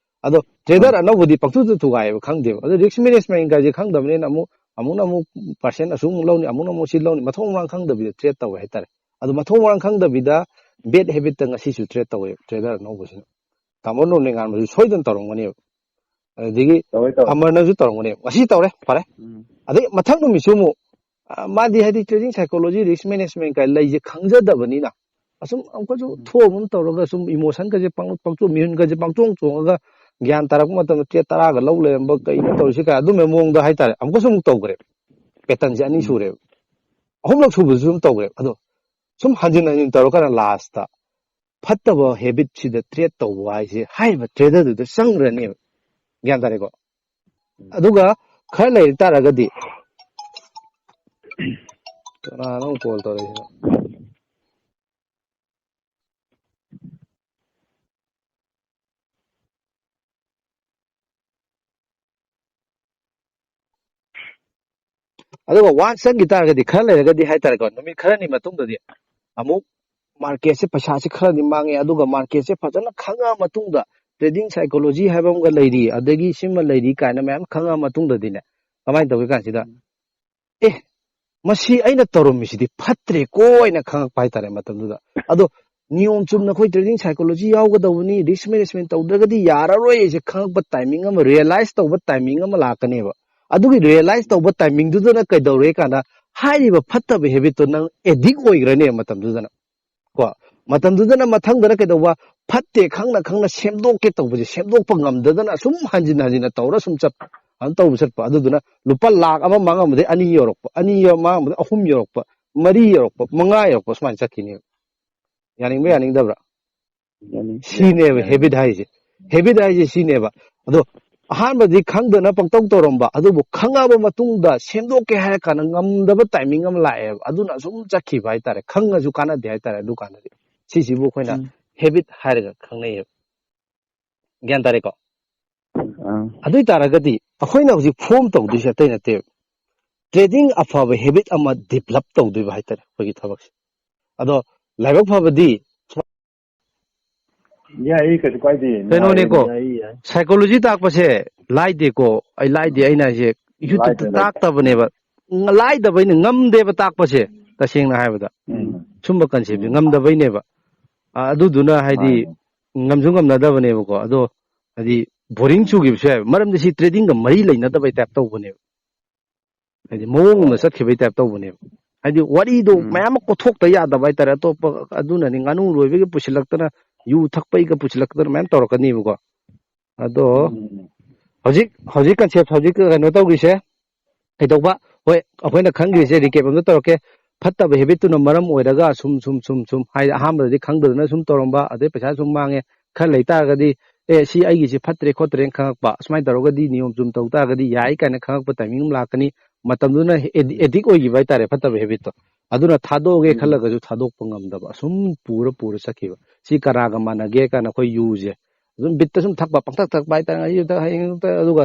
ꯑꯗꯣ ꯇ꯭ꯔꯦꯗꯔ ꯎꯝ꯫ ꯑꯅꯧꯕꯗꯤ ꯄꯪꯊꯨꯗ ꯊꯨꯒꯥꯏꯑꯕ, ꯈꯪꯗꯦꯕ꯫ ꯑꯗꯣ ꯔꯤꯁ꯭ꯛ ꯃꯦꯅꯦꯖꯃꯦꯟ ꯀꯥꯏꯁꯦ ꯈꯪꯗꯕꯅꯤꯅ ꯑꯃꯨꯛ, ꯑꯃꯨꯛꯅ ꯑꯃꯨꯛ ꯄꯥꯔꯁꯦꯟ ꯑꯁꯨꯛꯃꯨꯛ ꯂꯧꯅꯤ, ꯑꯃꯨꯛꯅ ꯑꯃꯨꯛ ꯁꯤ ꯂꯧꯅꯤ, ꯃꯊꯣꯡ ꯃꯔꯥꯡ ꯈꯪꯗꯕꯤꯗ ꯇ꯭ꯔꯦꯗ ꯇꯧꯋꯦ ꯍꯥꯏꯇꯥꯔꯦ꯫ ꯑꯗꯣ ꯃꯊꯣꯡ ꯃꯔꯥꯡ ꯈꯪꯗꯕꯤꯗ ꯕꯦꯗ ꯍꯦꯕꯤꯠꯇ ꯉꯁꯤꯁꯨ ꯇ꯭ꯔꯦꯗ ꯇꯧꯋꯦꯕ ꯇ꯭ꯔꯦꯗꯔ ꯑꯅꯧꯕꯁꯤꯅ꯫ ꯇꯥꯃꯣ ꯅꯣꯡꯅꯦ ꯉꯥꯟꯕꯁꯨ ꯁꯣꯏꯗꯅ ꯇꯧꯔꯝꯒꯅꯦꯕ꯫ ꯑꯗꯒꯤ ꯇꯧꯋꯦ, ꯇꯧꯋꯦ꯫ ꯑꯃꯔꯅꯁꯨ ꯇꯧꯔꯝꯒꯅꯦꯕ꯫ ꯉꯁꯤ ꯇꯧꯔꯦ, ꯐꯔꯦ꯫ ꯎꯝ꯫ ꯑꯗꯩ ꯃꯊꯪ ꯅꯨꯃꯤꯠꯁꯨ ꯑꯃꯨꯛ, ꯑ, ꯃꯥꯗꯤ ꯍꯥꯏꯗꯤ ꯇ꯭ꯔꯦꯗꯤꯡ ꯁꯥꯏꯀꯣꯂꯣꯖꯤ, ꯔꯤꯁ꯭ꯛ ꯃꯦꯅꯦꯖꯃꯦꯟ ꯀꯥꯏ ꯂꯩꯁꯦ ꯈꯪꯖꯗꯕꯅꯤꯅ ꯑꯁꯨꯝ ꯑꯃꯨꯛꯀꯁꯨ ꯎꯝ꯫ ꯊꯣꯛꯑ ꯑꯗꯨꯝ ꯇꯧꯔꯒ ꯁꯨꯝ ꯏꯃꯣꯁꯟꯒꯁꯦ ꯄꯪ-, ꯄꯪꯆꯣꯡ, ꯃꯤꯍꯨꯟꯒꯁꯦ ꯄꯪꯆꯣꯡ ꯆꯣꯡꯉꯒ ꯒ꯭ꯌꯥꯟ ꯇꯥꯔꯛꯄ ꯃꯇꯝꯗ ꯇ꯭ꯔꯦꯗ ꯇꯔꯥꯒ ꯂꯧ ꯂꯩꯔꯝꯕ, ꯀꯩꯅꯣ ꯇꯧꯔꯤꯁꯤ ꯀꯥꯏ ꯑꯗꯨꯝꯕ ꯃꯑꯣꯡꯗ ꯍꯥꯏꯇꯥꯔꯦ꯫ ꯑꯃꯨꯛꯀꯁꯨ ꯑꯃꯨꯛ ꯇꯧꯈ꯭ꯔꯦꯕ꯫ ꯄꯦꯇꯔꯟꯁꯦ ꯑꯅꯤ ꯎꯝ꯫ ꯁꯨꯔꯦꯕ꯫ ꯑꯍꯨꯝꯂꯛ ꯁꯨꯕꯗꯁꯨ ꯑꯗꯨꯝ ꯇꯧꯈ꯭ꯔꯦꯕ꯫ ꯑꯗꯣ ꯁꯨꯝ ꯍꯟꯖꯤꯟ ꯍꯟꯖꯤꯟ ꯇꯧꯔꯀꯥꯟꯗ ꯂꯥꯁꯇ ꯐꯠꯇꯕ ꯍꯦꯕꯤꯠꯁꯤꯗ ꯇ꯭ꯔꯦꯗ ꯇꯧꯕ ꯍꯥꯏꯁꯦ ꯍꯥꯏꯔꯤꯕ ꯇ꯭ꯔꯦꯗꯔꯗꯨꯗ ꯆꯪꯈ꯭ꯔꯅꯦꯕ꯫ ꯒ꯭ꯌꯥꯟ ꯇꯥꯔꯦꯀꯣ? ꯎꯝ꯫ ꯑꯗꯨꯒ ꯈꯔ ꯂꯩꯔ ꯇꯥꯔꯒꯗꯤ, ꯀꯅꯥꯅꯣ ꯀꯣꯜ ꯇꯧꯔꯛꯏꯁꯤꯅ? ꯑꯗꯨꯒ ꯋꯥꯟꯁ ꯆꯪꯈꯤ ꯇꯥꯔꯒꯗꯤ, ꯈꯔ ꯂꯩꯔꯒꯗꯤ ꯍꯥꯏꯇꯥꯔꯦꯀꯣ, ꯅꯨꯃꯤꯠ ꯈꯔꯅꯤ ꯃꯇꯨꯡꯗꯗꯤ ꯑꯃꯨꯛ ꯃꯥꯔꯀꯦꯠꯁꯦ ꯄꯩꯁꯥꯁꯦ ꯈꯔꯗꯤ ꯃꯥꯡꯉꯦ, ꯑꯗꯨꯒ ꯃꯥꯔꯀꯦꯠꯁꯦ ꯐꯖꯅ ꯈꯪꯉ ꯃꯇꯨꯡꯗ, ꯇ꯭ꯔꯦꯗꯤꯡ ꯁꯥꯏꯀꯣꯂꯣꯖꯤ ꯍꯥꯏꯕ ꯑꯃꯒ ꯂꯩꯔꯤ, ꯑꯗꯒꯤ ꯁꯤꯃ ꯂꯩꯔꯤ ꯀꯥꯏꯅ ꯃꯌꯥꯝ ꯈꯪꯉ ꯃꯇꯨꯡꯗꯗꯤꯅꯦ, ꯀꯃꯥꯏꯅ ꯇꯧꯒꯦ ꯀꯥꯟꯁꯤꯗ, ꯑꯦ, ꯃꯁꯤ ꯑꯩꯅ ꯇꯧꯔꯝꯃꯤꯁꯤꯗꯤ ꯐꯠꯇ꯭ꯔꯦꯀꯣ ꯍꯥꯏꯅ ꯈꯪꯉꯛꯄ ꯍꯥꯏꯇꯥꯔꯦ ꯃꯇꯝꯗꯨꯗ꯫ ꯑꯗꯣ ꯅꯤꯌꯣꯝ ꯆꯨꯝꯅ ꯑꯩꯈꯣꯏ ꯇ꯭ꯔꯦꯗꯤꯡ ꯁꯥꯏꯀꯣꯂꯣꯖꯤ ꯌꯥꯎꯒꯗꯧꯕꯅꯤ, ꯔꯤꯁꯛ ꯃꯦꯅꯦꯖꯃꯦꯟ ꯇꯧꯗ꯭ꯔꯒꯗꯤ ꯌꯥꯔꯔꯣꯏ ꯍꯥꯏꯁꯦ ꯈꯪꯉꯛꯄ ꯇꯥꯏꯃꯤꯡ ꯑꯃ, ꯔꯤꯌꯦꯂꯥꯏꯁ ꯇꯧꯕ ꯇꯥꯏꯃꯤꯡ ꯑꯃ ꯂꯥꯛꯀꯅꯦꯕ꯫ ꯑꯗꯨꯒꯤ ꯔꯤꯌꯦꯂꯥꯏꯁ ꯇꯧꯕ ꯇꯥꯏꯃꯤꯡꯗꯨꯗꯅ ꯀꯩꯗꯧꯔꯦ ꯀꯥꯟꯗ, ꯍꯥꯏꯔꯤꯕ ꯐꯠꯇꯕ ꯍꯦꯕꯤꯠꯇꯣ ꯅꯪ ꯑꯦꯗꯤꯛ ꯑꯣꯏꯈ꯭ꯔꯅꯦꯕ ꯃꯇꯝꯗꯨꯗꯅ꯫ ꯀꯣ, ꯃꯇꯝꯗꯨꯗꯅ ꯃꯊꯪꯗꯅ ꯀꯩꯗꯧꯕ? ꯐꯠꯇꯦ ꯈꯪꯅ ꯈꯪꯅ ꯁꯦꯝꯗꯣꯛꯀꯦ ꯇꯧꯕꯁꯦ, ꯁꯦꯝꯗꯣꯛꯄ ꯉꯝꯗꯗꯅ ꯁꯨꯝ ꯍꯟꯖꯤꯟ ꯍꯟꯖꯤꯟꯅ ꯇꯧꯔ ꯁꯨꯝ ꯆꯠꯄ, ꯑꯗꯨꯝ ꯇꯧꯕ ꯆꯠꯄ꯫ ꯑꯗꯨꯗꯨꯅ ꯂꯨꯄꯥ ꯂꯥꯛ ꯑꯃ ꯃꯥꯡꯉꯝꯕꯗꯒꯤ ꯑꯅꯤ ꯌꯧꯔꯛꯄ, ꯑꯅꯤ ꯌꯧ-, ꯃꯥꯡꯉꯝꯕꯗꯒꯤ ꯑꯍꯨꯝ ꯌꯧꯔꯛꯄ, ꯃꯔꯤ ꯌꯧꯔꯛꯄ, ꯃꯉꯥ ꯌꯧꯔꯛꯄ, ꯁꯨꯃꯥꯏꯅ ꯆꯠꯈꯤꯅꯦꯕ꯫ ꯌꯥꯅꯤꯡꯕ ꯌꯥꯅꯤꯡꯗꯕ꯭ꯔꯥ? ꯌꯥꯅꯤꯡ-, ꯁꯤꯅꯦꯕ ꯌꯥꯅꯤꯡ-, ꯍꯦꯕꯤꯠ ꯍꯥꯏꯁꯦ꯫ ꯍꯦꯕꯤꯠ ꯍꯥꯏꯁꯦ ꯁꯤꯅꯦꯕ꯫ ꯑꯗꯣ ꯑꯍꯥꯟꯕꯗꯤ ꯈꯪꯗꯅ ꯄꯪꯇꯧ ꯇꯧꯔꯝꯕ, ꯑꯗꯨꯕꯨ ꯈꯪꯉꯕ ꯃꯇꯨꯡꯗ ꯁꯦꯝꯗꯣꯛꯀꯦ ꯍꯥꯏꯔ ꯀꯥꯟꯗ ꯉꯝꯗꯕ ꯇꯥꯏꯃꯤꯡ ꯑꯃ ꯂꯥꯛꯑꯦꯕ꯫ ꯑꯗꯨꯅ ꯁꯨꯝ ꯆꯠꯈꯤꯕ ꯍꯥꯏꯇꯥꯔꯦ꯫ ꯈꯪꯉꯁꯨ ꯀꯥꯟꯅꯗꯦ ꯍꯥꯏꯇꯥꯔꯦ꯫ ꯑꯗꯨ ꯀꯥꯟꯗꯗꯤ ꯁꯤꯁꯤꯕꯨ ꯑꯩꯈꯣꯏꯅ ꯎꯝ꯫ ꯍꯦꯕꯤꯠ ꯍꯥꯏꯔꯒ ꯈꯪꯅꯩꯌꯦꯕ꯫ ꯒ꯭ꯌꯥꯟ ꯇꯥꯔꯦꯀꯣ? ꯑꯥ꯫ ꯑꯗꯨ ꯑꯣꯏ ꯇꯥꯔꯒꯗꯤ ꯑꯩꯈꯣꯏꯅ ꯍꯧꯖꯤꯛ ꯐꯣꯔꯝ ꯇꯧꯗꯣꯏꯁꯦ ꯑꯇꯩ ꯅꯠꯇꯦꯕ꯫ ꯇ꯭ꯔꯦꯗꯤꯡ ꯑꯐꯕ ꯍꯦꯕꯤꯠ ꯑꯃ ꯗꯤꯕꯂꯞ ꯇꯧꯗꯣꯏꯕ ꯍꯥꯏꯇꯥꯔꯦ ꯑꯩꯈꯣꯏꯒꯤ ꯊꯕꯛꯁꯦ꯫ ꯑꯗꯣ ꯂꯥꯏꯕꯛ ꯐꯕꯗꯤ ꯌꯥꯏꯌꯦ, ꯀꯩꯁꯨ ꯀꯥꯏꯗꯦ꯫ ꯀꯩꯅꯣꯅꯦꯀꯣ, ꯅꯨꯡꯉꯥꯏꯌꯦ, ꯌꯥꯏꯌꯦ, ꯌꯥꯏ꯫ ꯁꯥꯏꯀꯣꯂꯣꯖꯤ ꯇꯥꯛꯄꯁꯦ ꯂꯥꯏꯗꯦꯀꯣ꯫ ꯑꯩ ꯂꯥꯏꯗꯦ, ꯑꯩꯅ ꯍꯥꯏꯁꯦ ꯌꯨꯇ꯭ꯌꯨꯕꯇ ꯂꯥꯏꯗꯦ, ꯂꯥꯏꯗꯦ꯫ ꯇꯥꯛꯇꯕꯅꯦꯕ꯫ ꯂꯥꯏꯗꯕꯩꯅꯦ, ꯉꯝꯗꯦꯕ ꯇꯥꯛꯄꯁꯦ, ꯇꯁꯦꯡꯅ ꯍꯥꯏꯕꯗ꯫ ꯎꯝ꯫ ꯁꯨꯝꯕ ꯀꯟꯁꯦꯞꯁꯦ ꯎꯝ꯫ ꯉꯝꯗꯕꯩꯅꯦꯕ꯫ ꯑ, ꯑꯗꯨꯗꯨꯅ ꯍꯥꯏꯗꯤ ꯃꯥꯅꯦ꯫ ꯉꯝꯁꯨ ꯉꯝꯅꯗꯕꯅꯦꯕꯀꯣ꯫ ꯑꯗꯣ ꯍꯥꯏꯗꯤ ꯕꯣꯔꯤꯡ ꯎꯝ꯫ ꯆꯨꯈꯤꯕꯁꯨ ꯌꯥꯏꯕ꯫ ꯃꯔꯝꯗꯤ ꯁꯤ ꯇ꯭ꯔꯦꯗꯤꯡꯒ ꯃꯔꯤ ꯂꯩꯅꯗꯕꯩ ꯇꯥꯏꯞ ꯇꯧꯕꯅꯦꯕ꯫ ꯍꯥꯏꯗꯤ ꯃꯑꯣꯡ ꯑꯃ ꯍꯣꯏ꯫ ꯆꯠꯈꯤꯕꯩ ꯇꯥꯏꯞ ꯇꯧꯕꯅꯦꯕ꯫ ꯍꯥꯏꯗꯤ ꯋꯥꯔꯤꯗꯣ ꯎꯝ꯫ ꯃꯌꯥꯝ ꯑꯃ ꯀꯣꯊꯣꯛꯇ ꯌꯥꯗꯕ ꯍꯥꯏꯇꯥꯔꯦ꯫ ꯑꯇꯣꯞꯄ ꯑꯗꯨꯅꯅꯤ ꯉꯥꯅꯨ ꯂꯣꯏꯕꯒꯤ ꯄꯨꯁꯤꯜꯂꯛꯇꯅ, ꯌꯨ ꯊꯛꯄꯩꯒ ꯄꯨꯁꯤꯜꯂꯛꯇꯅ ꯃꯌꯥꯝ ꯇꯧꯔꯛꯀꯅꯤꯕꯀꯣ꯫ ꯑꯗꯣ ꯎꯝ꯫ ꯍꯧꯖꯤꯛ, ꯍꯧꯖꯤꯛ ꯀꯟꯁꯦꯞ, ꯍꯧꯖꯤꯛ ꯀꯩꯅꯣ ꯇꯧꯈ꯭ꯔꯤꯁꯦ, ꯀꯩꯗꯧꯕ? ꯍꯣꯏ, ꯑꯩꯈꯣꯏꯅ ꯈꯪꯈ꯭ꯔꯤꯁꯦ ꯔꯤꯀꯦꯞ ꯑꯝꯇ ꯇꯧꯔꯛꯀꯦ꯫ ꯐꯠꯇꯕ ꯍꯦꯕꯤꯠꯇꯨꯅ ꯃꯔꯝ ꯑꯣꯏꯔꯒ ꯁꯨꯝ, ꯁꯨꯝ, ꯁꯨꯝ, ꯁꯨꯝ, ꯍꯥꯏꯗꯤ ꯑꯍꯥꯟꯕꯗꯗꯤ ꯈꯪꯗꯗꯅ ꯁꯨꯝ ꯇꯧꯔꯝꯕ, ꯑꯗꯩ ꯄꯩꯁꯥ ꯁꯨꯝ ꯃꯥꯡꯉꯦ, ꯈꯔ ꯂꯩ ꯇꯥꯔꯒꯗꯤ, "ꯑꯦ, ꯁꯤ ꯑꯩꯒꯤꯁꯤ ꯐꯠꯇ꯭ꯔꯦ ꯈꯣꯠꯇ꯭ꯔꯦꯅ" ꯈꯪꯉꯛꯄ, ꯑꯁꯨꯃꯥꯏꯅ ꯇꯧꯔꯒꯗꯤ ꯅꯤꯌꯣꯝ ꯆꯨꯝ ꯇꯧ ꯇꯥꯔꯒꯗꯤ ꯌꯥꯏ ꯀꯥꯏꯅ ꯈꯪꯉꯛꯄ ꯇꯥꯏꯃꯤꯡ ꯑꯃ ꯂꯥꯛꯀꯅꯤ꯫ ꯃꯇꯝꯗꯨꯅ ꯑꯦꯗꯤ-, ꯎꯝ꯫ ꯑꯦꯗꯤꯛ ꯑꯣꯏꯈꯤꯕ ꯍꯥꯏꯇꯥꯔꯦ, ꯐꯠꯇꯕ ꯍꯦꯕꯤꯠꯇꯣ꯫ ꯑꯗꯨꯅ ꯊꯥꯗꯣꯛꯑꯒꯦ ꯎꯝ꯫ ꯈꯜꯂꯒꯁꯨ ꯊꯥꯗꯣꯛꯄ ꯉꯝꯗꯕ, ꯑꯁꯨꯝ ꯄꯨꯔ ꯄꯨꯔ ꯆꯠꯈꯤꯕ꯫ ꯁꯤ ꯀꯅꯥꯒ ꯃꯥꯟꯅꯒꯦ ꯀꯥꯏꯅ ꯑꯩꯈꯣꯏ ꯌꯨꯁꯦ ꯑꯗꯨꯝ ꯕꯤꯠꯇ ꯁꯨꯝ ꯊꯛꯄ, ꯄꯪꯊꯛ ꯊꯛꯄ ꯍꯥꯏꯇꯥꯔꯦ, ꯉꯁꯤꯁꯨ ꯊꯛ, ꯍꯌꯦꯡꯁꯨ ꯊꯛ, ꯑꯗꯨꯒ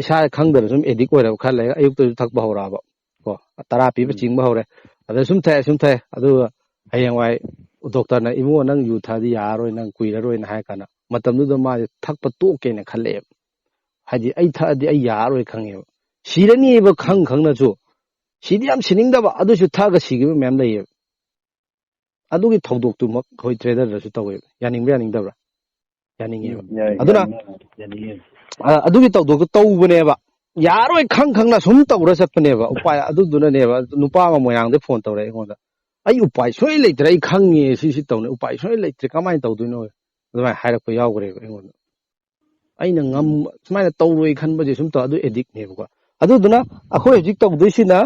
ꯏꯁꯥ ꯈꯪꯗꯅ ꯁꯨꯝ ꯑꯦꯗꯤꯛ ꯑꯣꯏꯔꯕ ꯈꯔ ꯂꯩꯔꯒ ꯑꯌꯨꯛꯇꯁꯨ ꯊꯛꯄ ꯍꯧꯔꯛꯑꯕ ꯀꯣ, ꯇꯔꯥ ꯄꯤꯕ ꯎꯝ꯫ ꯆꯤꯡꯕ ꯍꯧꯔꯦ꯫ ꯑꯗ ꯁꯨꯝ ꯊꯛꯑꯦ, ꯁꯨꯝ ꯊꯛꯑꯦ, ꯑꯗꯨꯒ ꯍꯌꯦꯡꯋꯥꯏ ꯗꯣꯛꯇꯔꯅ "ꯏꯕꯨꯡꯉꯣ, ꯅꯪ ꯌꯨ ꯊꯛꯑꯗꯤ ꯌꯥꯔꯔꯣꯏ, ꯅꯪ ꯀꯨꯏꯔꯔꯣꯏꯅ" ꯍꯥꯏ ꯀꯥꯟꯗ, ꯃꯇꯝꯗꯨꯗ ꯃꯥꯁꯦ ꯊꯛꯄ ꯇꯣꯛꯀꯦꯅ ꯈꯜꯂꯛꯑꯦꯕ꯫ ꯍꯥꯏꯗꯤ ꯑꯩ ꯊꯛꯑꯗꯤ ꯑꯩ ꯌꯥꯔꯔꯣꯏ ꯈꯪꯉꯦꯕ, ꯁꯤꯔꯅꯤꯕ ꯈꯪ ꯈꯪꯅꯁꯨ꯫ ꯁꯤꯗꯤ ꯌꯥꯝ ꯁꯤꯅꯤꯡꯗꯕ, ꯑꯗꯨꯁꯨ ꯊꯛꯑꯒ ꯁꯤꯈꯤꯕ ꯃꯌꯥꯝ ꯂꯩꯌꯦꯕ꯫ ꯑꯗꯨꯒꯤ ꯊꯧꯗꯣꯛꯇꯨꯃꯛ ꯑꯩꯈꯣꯏ ꯇ꯭ꯔꯦꯗꯔꯗꯁꯨ ꯇꯧꯋꯦꯕ꯫ ꯌꯥꯅꯤꯡꯕ꯭ꯔꯥ ꯌꯥꯅꯤꯡꯗꯕ꯭ꯔꯥ? ꯌꯥꯅꯤꯡꯉꯦꯕ꯫ ꯌꯥꯏ, ꯑꯗꯨꯅ ꯌꯥꯏ, ꯌꯥꯅꯤꯡꯉꯦ꯫ ꯑ, ꯑꯗꯨꯒꯤ ꯊꯧꯗꯣꯛꯇꯨ ꯇꯧꯕꯅꯦꯕ꯫ ꯌꯥꯔꯣꯏ ꯈꯪ ꯈꯪꯅ ꯁꯨꯝ ꯇꯧꯔ ꯆꯠꯄꯅꯦꯕ꯫ ꯎꯄꯥꯏ ꯑꯗꯨꯗꯨꯅꯅꯦꯕ, ꯅꯨꯄꯥ ꯑꯃ ꯃꯣꯏꯔꯥꯡꯗꯩ ꯐꯣꯟ ꯇꯧꯔꯛꯑꯦ ꯑꯩꯉꯣꯟꯗ, "ꯑꯩ ꯎꯄꯥꯏ ꯁꯨꯡꯂꯩ ꯂꯩꯇ꯭ꯔꯦ, ꯑꯩ ꯈꯪꯉꯦ ꯁꯤ ꯁꯤ ꯇꯧꯅꯤ, ꯎꯄꯥꯏ ꯁꯨꯡꯂꯩ ꯂꯩꯇ꯭ꯔꯦ, ꯀꯃꯥꯏꯅ ꯇꯧꯗꯣꯏꯅꯣ?" ꯑꯗꯨꯃꯥꯏꯅ ꯍꯥꯏꯔꯛꯄ ꯌꯥꯎꯈ꯭ꯔꯦꯕ ꯑꯩꯉꯣꯟꯗ꯫ ꯑꯩꯅ ꯉꯝ ꯁꯨꯃꯥꯏꯅ ꯇꯧꯔꯣꯏ ꯈꯟꯕꯁꯦ ꯁꯨꯝ ꯇꯧ, ꯑꯗꯨ ꯑꯦꯗꯤꯛꯅꯦꯕꯀꯣ꯫ ꯑꯗꯨꯗꯨꯅ ꯑꯩꯈꯣꯏ ꯍꯧꯖꯤꯛ ꯇꯧꯗꯣꯏꯁꯤꯅ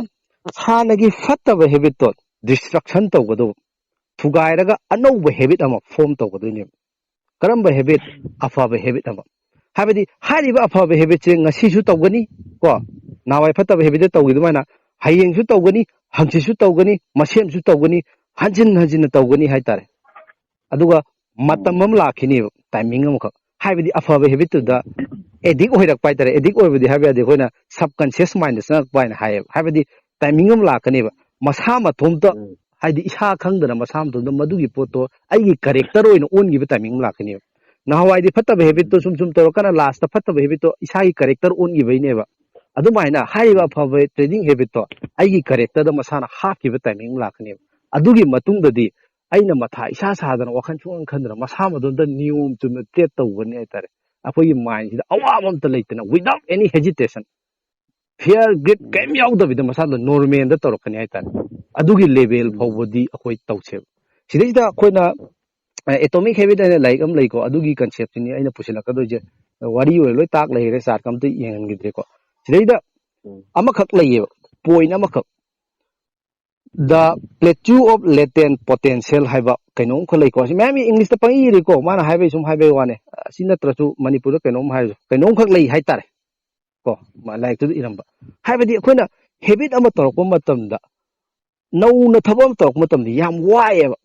ꯍꯥꯟꯅꯒꯤ ꯐꯠꯇꯕ ꯍꯦꯕꯤꯠꯇꯣ ꯗꯤꯁꯇ꯭ꯔꯛꯁꯟ ꯇꯧꯒꯗꯧꯕ, ꯊꯨꯒꯥꯏꯔꯒ ꯑꯅꯧꯕ ꯍꯦꯕꯤꯠ ꯑꯃ ꯐꯣꯝ ꯇꯧꯒꯗꯣꯏꯅꯦꯕ꯫ ꯀꯔꯝꯕ ꯍꯦꯕꯤꯠ? ꯑꯐꯕ ꯍꯦꯕꯤꯠ ꯑꯃ꯫ ꯍꯥꯏꯕꯗꯤ ꯍꯥꯏꯔꯤꯕ ꯑꯐꯕ ꯍꯦꯕꯤꯠꯁꯦ ꯉꯁꯤꯁꯨ ꯇꯧꯒꯅꯤ ꯀꯣ, ꯅꯍꯥꯟꯋꯥꯏ ꯐꯠꯇꯕ ꯍꯦꯕꯤꯠꯇ ꯇꯧꯈꯤ ꯑꯗꯨꯃꯥꯏꯅ ꯍꯌꯦꯡꯁꯨ ꯇꯧꯒꯅꯤ, ꯍꯪꯆꯤꯠꯁꯨ ꯇꯧꯒꯅꯤ, ꯃꯁꯦꯝꯁꯨ ꯇꯧꯒꯅꯤ, ꯍꯟꯖꯤꯟ ꯍꯟꯖꯤꯟꯅ ꯇꯧꯒꯅꯤ ꯍꯥꯏꯇꯥꯔꯦ꯫ ꯑꯗꯨꯒ ꯃꯇꯝ ꯑꯃ ꯂꯥꯛꯈꯤꯅꯦꯕ, ꯇꯥꯏꯃꯤꯡ ꯑꯃꯈꯛ, ꯍꯥꯏꯕꯗꯤ ꯑꯐꯕ ꯍꯦꯕꯤꯠꯇꯨꯗ ꯑꯦꯗꯤꯛ ꯑꯣꯏꯔꯛꯄ ꯍꯥꯏꯇꯥꯔꯦ꯫ ꯑꯦꯗꯤꯛ ꯑꯣꯏꯕꯗꯤ ꯍꯥꯏꯕ ꯌꯥꯗꯦ, ꯑꯩꯈꯣꯏꯅ ꯁꯕꯀꯟꯁꯤꯌꯁ ꯃꯥꯏꯟꯗ ꯆꯪꯉꯛꯄ ꯍꯥꯏꯅ ꯍꯥꯏꯌꯦꯕ꯫ ꯍꯥꯏꯕꯗꯤ ꯇꯥꯏꯃꯤꯡ ꯑꯃ ꯂꯥꯛꯀꯅꯦꯕ, ꯃꯁꯥ ꯃꯇꯣꯝꯇ, ꯎꯝ꯫ ꯍꯥꯏꯗꯤ ꯏꯁꯥ ꯈꯪꯗꯅ ꯃꯁꯥ ꯃꯇꯣꯝꯇ ꯃꯗꯨꯒꯤ ꯄꯣꯠꯇꯣ ꯑꯩꯒꯤ ꯀꯔꯦꯛꯇꯔ ꯑꯣꯏꯅ ꯑꯣꯟꯈꯤꯕ ꯇꯥꯏꯃꯤꯡ ꯑꯃ ꯂꯥꯛꯀꯅꯦꯕ꯫ ꯅꯍꯥꯟꯋꯥꯏꯗꯤ ꯐꯠꯇꯕ ꯍꯦꯕꯤꯠꯇꯣ ꯁꯨꯝ ꯁꯨꯝ ꯇꯧꯔꯀꯥꯟꯗ ꯂꯥꯁꯇ ꯐꯠꯇꯕ ꯍꯦꯕꯤꯠꯇꯣ ꯏꯁꯥꯒꯤ ꯀꯔꯦꯛꯇꯔ ꯑꯣꯟꯈꯤꯕꯩꯅꯦꯕ꯫ ꯑꯗꯨꯃꯥꯏꯅ ꯍꯥꯏꯔꯤꯕ ꯑꯐꯕ ꯇ꯭ꯔꯦꯗꯤꯡ ꯍꯦꯕꯤꯠꯇꯣ ꯑꯩꯒꯤ ꯀꯔꯦꯛꯇꯔꯗ ꯃꯁꯥꯅ ꯍꯥꯞꯈꯤꯕ ꯇꯥꯏꯃꯤꯡ ꯑꯃ ꯂꯥꯛꯀꯅꯦꯕ꯫ ꯑꯗꯨꯒꯤ ꯃꯇꯨꯡꯗꯗꯤ ꯑꯩꯅ ꯃꯊꯥ ꯏꯁꯥ ꯁꯥꯗꯅ, ꯋꯥꯈꯜ ꯁꯨꯡꯈꯟ ꯈꯟꯗꯅ, ꯃꯁꯥ ꯃꯇꯣꯝꯇ ꯅꯤꯌꯣꯝ ꯆꯨꯝꯅ ꯇ꯭ꯔꯦꯠ ꯇꯧꯒꯅꯤ ꯍꯥꯏꯇꯥꯔꯦ꯫ ꯑꯩꯈꯣꯏꯒꯤ ꯃꯥꯏꯟꯁꯤꯗ ꯑꯋꯥꯕ ꯑꯝꯇ ꯂꯩꯇꯅ, without any hesitation, fear, greed, ꯀꯔꯤꯝ ꯌꯥꯎꯗꯕꯤꯗ ꯃꯁꯥꯗꯣ ꯅꯣꯔꯃꯦꯜꯗ ꯇꯧꯔꯛꯀꯅꯤ ꯍꯥꯏꯇꯥꯔꯦ꯫ ꯑꯗꯨꯒꯤ ꯂꯦꯚꯦꯜ ꯐꯥꯎꯕꯗꯤ ꯑꯩꯈꯣꯏ ꯇꯧꯁꯦꯕ꯫ ꯁꯤꯗꯩꯁꯤꯗ ꯑꯩꯈꯣꯏꯅ ꯑꯦꯇꯣꯃꯤꯛ ꯍꯦꯕꯤꯠ ꯍꯥꯏꯅ ꯂꯥꯏꯔꯤꯛ ꯑꯃ ꯂꯩꯀꯣ, ꯑꯗꯨꯒꯤ ꯀꯟꯁꯦꯞꯁꯤꯅꯤ ꯑꯩꯅ ꯄꯨꯁꯤꯜꯂꯛꯀꯗꯣꯏꯁꯦ꯫ ꯋꯥꯔꯤ ꯑꯣꯏꯔ ꯂꯣꯏ ꯇꯥꯛ ꯂꯩꯔꯦ, ꯆꯥꯔꯠꯀ ꯑꯝꯇ ꯌꯦꯡꯍꯟꯈꯤꯗ꯭ꯔꯦꯀꯣ꯫ ꯁꯤꯗꯩꯗ ꯎꯝ꯫ ꯑꯃꯈꯛ ꯂꯩꯌꯦꯕ, ꯄꯣꯏꯟ ꯑꯃꯈꯛ, "The Plateau of Latent Potential" ꯍꯥꯏꯕ ꯀꯩꯅꯣꯝꯈꯛ ꯂꯩꯀꯣ꯫ ꯁꯤ ꯃꯌꯥꯝ ꯏꯪꯂꯤꯁꯇ ꯄꯪꯏ ꯏꯔꯤꯀꯣ, ꯃꯥꯅ ꯍꯥꯏꯕꯩ ꯁꯨꯝ ꯍꯥꯏꯕꯩ ꯋꯥꯅꯦ꯫ ꯑꯁꯤ ꯅꯠꯇ꯭ꯔꯁꯨ ꯃꯅꯤꯄꯨꯔꯗ ꯀꯩꯅꯣꯝ ꯍꯥꯏꯔꯁꯨ, ꯀꯩꯅꯣꯝꯈꯛ ꯂꯩ ꯍꯥꯏꯇꯥꯔꯦ ꯀꯣ, ꯃꯥ ꯂꯥꯏꯔꯤꯛꯇꯨꯗ ꯏꯔꯝꯕ꯫ ꯍꯥꯏꯕꯗꯤ ꯑꯩꯈꯣꯏꯅ ꯍꯦꯕꯤꯠ ꯑꯃ ꯇꯧꯔꯛꯄ ꯃꯇꯝꯗ, ꯅꯧꯅ ꯊꯕꯛ ꯑꯃ ꯇꯧꯔꯛꯄ ꯃꯇꯝꯗ ꯌꯥꯝ ꯋꯥꯏꯑꯦꯕ꯫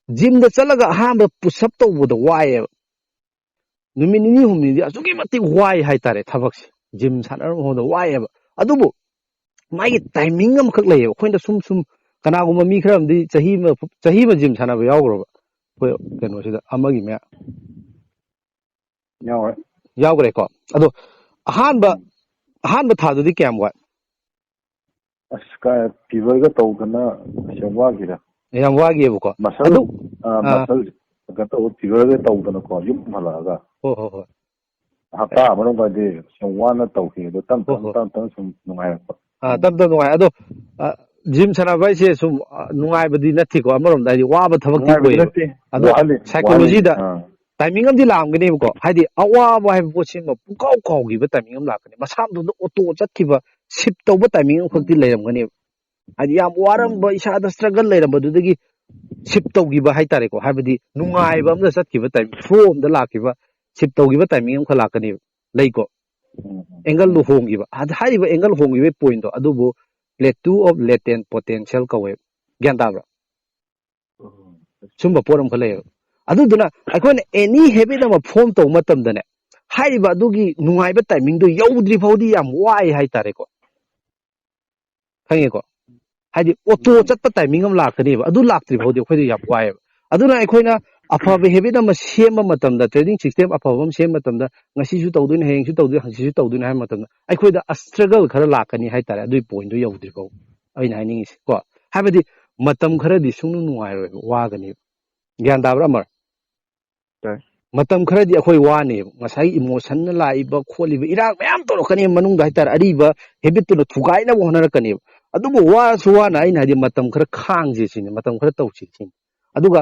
ꯖꯤꯝꯗ ꯆꯠꯂꯒ ꯑꯍꯥꯟꯕ ꯄꯨꯁ ꯑꯞ ꯇꯧꯕꯗ ꯋꯥꯏꯑꯦꯕ꯫ ꯅꯨꯃꯤꯠ ꯅꯤꯅꯤ ꯍꯨꯝꯅꯤꯗꯤ ꯑꯁꯨꯛꯀꯤ ꯃꯇꯤꯛ ꯋꯥꯏ ꯍꯥꯏꯇꯥꯔꯦ ꯊꯕꯛꯁꯦ꯫ ꯖꯤꯝ ꯁꯥꯟꯅꯔꯨꯕ ꯃꯐꯝꯗ ꯋꯥꯏꯑꯦꯕ꯫ ꯑꯗꯨꯕꯨ ꯃꯥꯒꯤ ꯇꯥꯏꯃꯤꯡ ꯑꯃꯈꯛ ꯂꯩꯌꯦꯕ꯫ ꯑꯩꯈꯣꯏꯅ ꯁꯨꯝ ꯁꯨꯝ ꯀꯅꯥꯒꯨꯝꯕ ꯃꯤ ꯈꯔ ꯑꯃꯗꯤ ꯆꯍꯤ ꯑꯃ ꯆꯍꯤ ꯑꯃ ꯖꯤꯝ ꯁꯥꯟꯅꯕ ꯌꯥꯎꯈ꯭ꯔꯕ? ꯑꯩꯈꯣꯏ ꯀꯩꯅꯣꯁꯤꯗ ꯑꯃꯒꯤ ꯃꯌꯥ ꯌꯥꯎꯔꯦ꯫ ꯌꯥꯎꯈ꯭ꯔꯦꯀꯣ꯫ ꯑꯗꯣ ꯑꯍꯥꯟꯕ ꯑꯍꯥꯟꯕ ꯊꯥꯗꯨꯗꯤ ꯀꯌꯥꯝ ꯋꯥꯏ? ꯑꯁ, ꯀꯥꯏ ꯐꯤꯚꯔꯒ ꯇꯧꯗꯅ ꯑꯁ ꯌꯥꯝ ꯋꯥꯈꯤꯗ꯫ ꯌꯥꯝ ꯋꯥꯈꯤꯑꯕꯀꯣ꯫ ꯃꯁꯜ ꯑꯗꯨ ꯑ, ꯃꯁꯜ ꯀꯩꯅꯣ ꯇꯧꯕ, ꯐꯤꯚꯔꯒ ꯇꯧꯗꯅꯀꯣ, ꯌꯨꯝ ꯍꯜꯂꯛꯑꯒ ꯍꯣꯏ ꯍꯣꯏ ꯍꯣꯏ꯫ ꯍꯞꯇꯥ ꯑꯃꯔꯣꯝꯒꯗꯤ ꯌꯥꯝ ꯋꯥꯅ ꯇꯧꯈꯤ꯫ ꯑꯗꯣ ꯇꯞ ꯍꯣꯏ, ꯇꯞ ꯍꯣꯏ꯫ ꯇꯞ ꯇꯞꯅ ꯁꯨꯝ ꯅꯨꯡꯉꯥꯏꯔꯛꯄ꯫ ꯑꯥ, ꯇꯞ ꯇꯞ ꯅꯨꯡꯉꯥꯏ꯫ ꯑꯗꯣ, ꯑ, ꯖꯤꯝ ꯁꯥꯟꯅꯕ ꯍꯥꯏꯁꯦ ꯁꯨꯝ, ꯑ, ꯅꯨꯡꯉꯥꯏꯕꯗꯤ ꯅꯠꯇꯦꯀꯣ, ꯑꯃꯔꯣꯝꯗ ꯍꯥꯏꯗꯤ ꯋꯥꯕ ꯊꯕꯛꯇꯤ ꯅꯨꯡꯉꯥꯏꯕꯗꯤ ꯑꯣꯏꯌꯦꯕ꯫ ꯅꯠꯇꯦ, ꯑꯗꯣ ꯋꯥꯍꯜꯂꯤ, psychology ꯗ ꯋꯥꯍꯜꯂꯤ꯫ ꯑꯥ꯫ ꯇꯥꯏꯃꯤꯡ ꯑꯃꯗꯤ ꯂꯥꯛꯑꯝꯒꯅꯦꯕꯀꯣ, ꯍꯥꯏꯗꯤ ꯑꯋꯥꯕ ꯍꯥꯏꯕ ꯄꯣꯠꯁꯤꯃ ꯄꯨꯡꯀꯥꯎ ꯀꯥꯎꯈꯤꯕ ꯇꯥꯏꯃꯤꯡ ꯑꯃ ꯂꯥꯛꯀꯅꯤ, ꯃꯁꯥ ꯃꯇꯣꯝꯗ ꯑꯣꯇꯣ ꯆꯠꯈꯤꯕ, ꯁꯤꯞ ꯇꯧꯕ ꯇꯥꯏꯃꯤꯡ ꯑꯃꯈꯛꯇꯤ ꯂꯩꯔꯝꯒꯅꯦꯕ꯫ ꯍꯥꯏꯗꯤ ꯌꯥꯝ ꯋꯥꯔꯝꯕ, ꯏꯁꯥꯗ ꯁ꯭ꯇ꯭ꯔꯒꯜ ꯂꯩꯔꯝꯕꯗꯨꯗꯒꯤ ꯁꯤꯞ ꯇꯧꯈꯤꯕ ꯍꯥꯏꯇꯥꯔꯦꯀꯣ, ꯍꯥꯏꯕꯗꯤ ꯅꯨꯡꯉꯥꯏꯕ ꯑꯝꯗ ꯆꯠꯈꯤꯕ ꯇꯥꯏꯃꯤꯡ, ꯐ꯭ꯂꯣ ꯑꯝꯗ ꯂꯥꯛꯈꯤꯕ, ꯁꯤꯞ ꯇꯧꯈꯤꯕ ꯇꯥꯏꯃꯤꯡ ꯑꯃꯈꯛ ꯂꯥꯛꯀꯅꯦꯕ, ꯂꯩꯀꯣ꯫ ꯎꯝ, ꯎꯝ, ꯑꯦꯡꯒꯜꯗꯣ ꯎꯝ, ꯍꯣꯡꯈꯤꯕ꯫ ꯑꯗ ꯍꯥꯏꯔꯤꯕ ꯑꯦꯡꯒꯜ ꯍꯣꯡꯈꯤꯕꯒꯤ ꯄꯣꯏꯟꯠꯇꯣ ꯑꯗꯨꯕꯨ plateau of latent potential ꯀꯧꯋꯦꯕ꯫ ꯒ꯭ꯌꯥꯟ ꯇꯥꯕ꯭ꯔꯥ? ꯎꯝ꯫ ꯁꯨꯝꯕ ꯄꯣꯠ ꯑꯃꯈꯛ ꯂꯩꯌꯦꯕ꯫ ꯑꯗꯨꯗꯨꯅ ꯑꯩꯈꯣꯏꯅ ꯑꯦꯅꯤ ꯍꯦꯕꯤꯠ ꯑꯃ ꯐꯣꯔꯝ ꯇꯧꯕ ꯃꯇꯝꯗꯅꯦ, ꯍꯥꯏꯔꯤꯕ ꯑꯗꯨꯒꯤ ꯅꯨꯡꯉꯥꯏꯕ ꯇꯥꯏꯃꯤꯡꯗꯣ ꯌꯧꯗ꯭ꯔꯤ ꯐꯥꯎꯗꯤ ꯌꯥꯝ ꯋꯥꯏ ꯍꯥꯏꯇꯥꯔꯦꯀꯣ꯫ ꯈꯪꯉꯦꯀꯣ? ꯍꯥꯏꯗꯤ ꯑꯣꯇꯣ ꯎꯝ꯫ ꯆꯠꯄ ꯇꯥꯏꯃꯤꯡ ꯑꯃ ꯂꯥꯛꯀꯅꯦꯕ, ꯑꯗꯨ ꯂꯥꯛꯇ꯭ꯔꯤ ꯐꯥꯎꯗꯤ ꯑꯩꯈꯣꯏꯗ ꯌꯥꯝ ꯋꯥꯏꯑꯦꯕ꯫ ꯑꯗꯨꯅ ꯑꯩꯈꯣꯏꯅ ꯑꯐꯕ ꯍꯦꯕꯤꯠ ꯑꯃ ꯁꯦꯝꯕ ꯃꯇꯝꯗ, ꯇ꯭ꯔꯦꯅꯤꯡ ꯁꯤꯁꯇꯦꯝ ꯑꯐꯕ ꯑꯃ ꯁꯦꯝꯕ ꯃꯇꯝꯗ, ꯉꯁꯤꯁꯨ ꯇꯧꯗꯣꯏꯅꯤ, ꯍꯌꯦꯡꯁꯨ ꯇꯧꯗꯣꯏꯅꯤ, ꯍꯪꯆꯤꯠꯁꯨ ꯇꯧꯗꯣꯏꯅꯤ ꯍꯥꯏꯕ ꯃꯇꯝꯗ ꯑꯩꯈꯣꯏꯗ ꯁ꯭ꯇ꯭ꯔꯒꯜ ꯈꯔ ꯂꯥꯛꯀꯅꯤ ꯍꯥꯏꯇꯥꯔꯦ, ꯑꯗꯨꯒꯤ ꯄꯣꯏꯟꯠꯇꯣ ꯌꯧꯗ꯭ꯔꯤ ꯐꯥꯎ꯫ ꯑꯩꯅ ꯍꯥꯏꯅꯤꯡꯉꯤꯁꯦ ꯀꯣ, ꯍꯥꯏꯕꯗꯤ ꯃꯇꯝ ꯈꯔꯗꯤ ꯁꯨꯡꯅꯨꯡ ꯅꯨꯡꯉꯥꯏꯔꯣꯏꯕ, ꯋꯥꯒꯅꯦꯕ꯫ ꯒ꯭ꯌꯥꯟ ꯇꯥꯕ꯭ꯔꯥ, ꯑꯃꯔ? ꯇꯥꯏ꯫ ꯃꯇꯝ ꯈꯔꯗꯤ ꯑꯩꯈꯣꯏ ꯋꯥꯅꯦꯕ, ꯉꯁꯥꯏꯒꯤ ꯏꯃꯣꯁꯟꯅ ꯂꯥꯛꯏꯕ ꯈꯣꯠꯂꯤꯕ ꯏꯔꯥꯡ ꯃꯌꯥꯝ ꯇꯧꯔꯛꯀꯅꯦꯕ ꯃꯅꯨꯡꯗ ꯍꯥꯏꯇꯥꯔꯦ, ꯑꯔꯤꯕ ꯍꯦꯕꯤꯠꯇꯨꯅ ꯊꯨꯒꯥꯏꯅꯕ ꯍꯣꯠꯅꯔꯛꯀꯅꯦꯕ꯫ ꯑꯗꯨꯕꯨ ꯋꯥꯔꯁꯨ ꯋꯥꯅ ꯑꯩꯅ ꯍꯥꯏꯗꯤ ꯃꯇꯝ ꯈꯔ ꯈꯥꯡꯁꯦ ꯁꯤꯅꯤ, ꯃꯇꯝ ꯈꯔ ꯇꯧꯁꯤ ꯁꯤꯅꯤ꯫ ꯑꯗꯨꯒ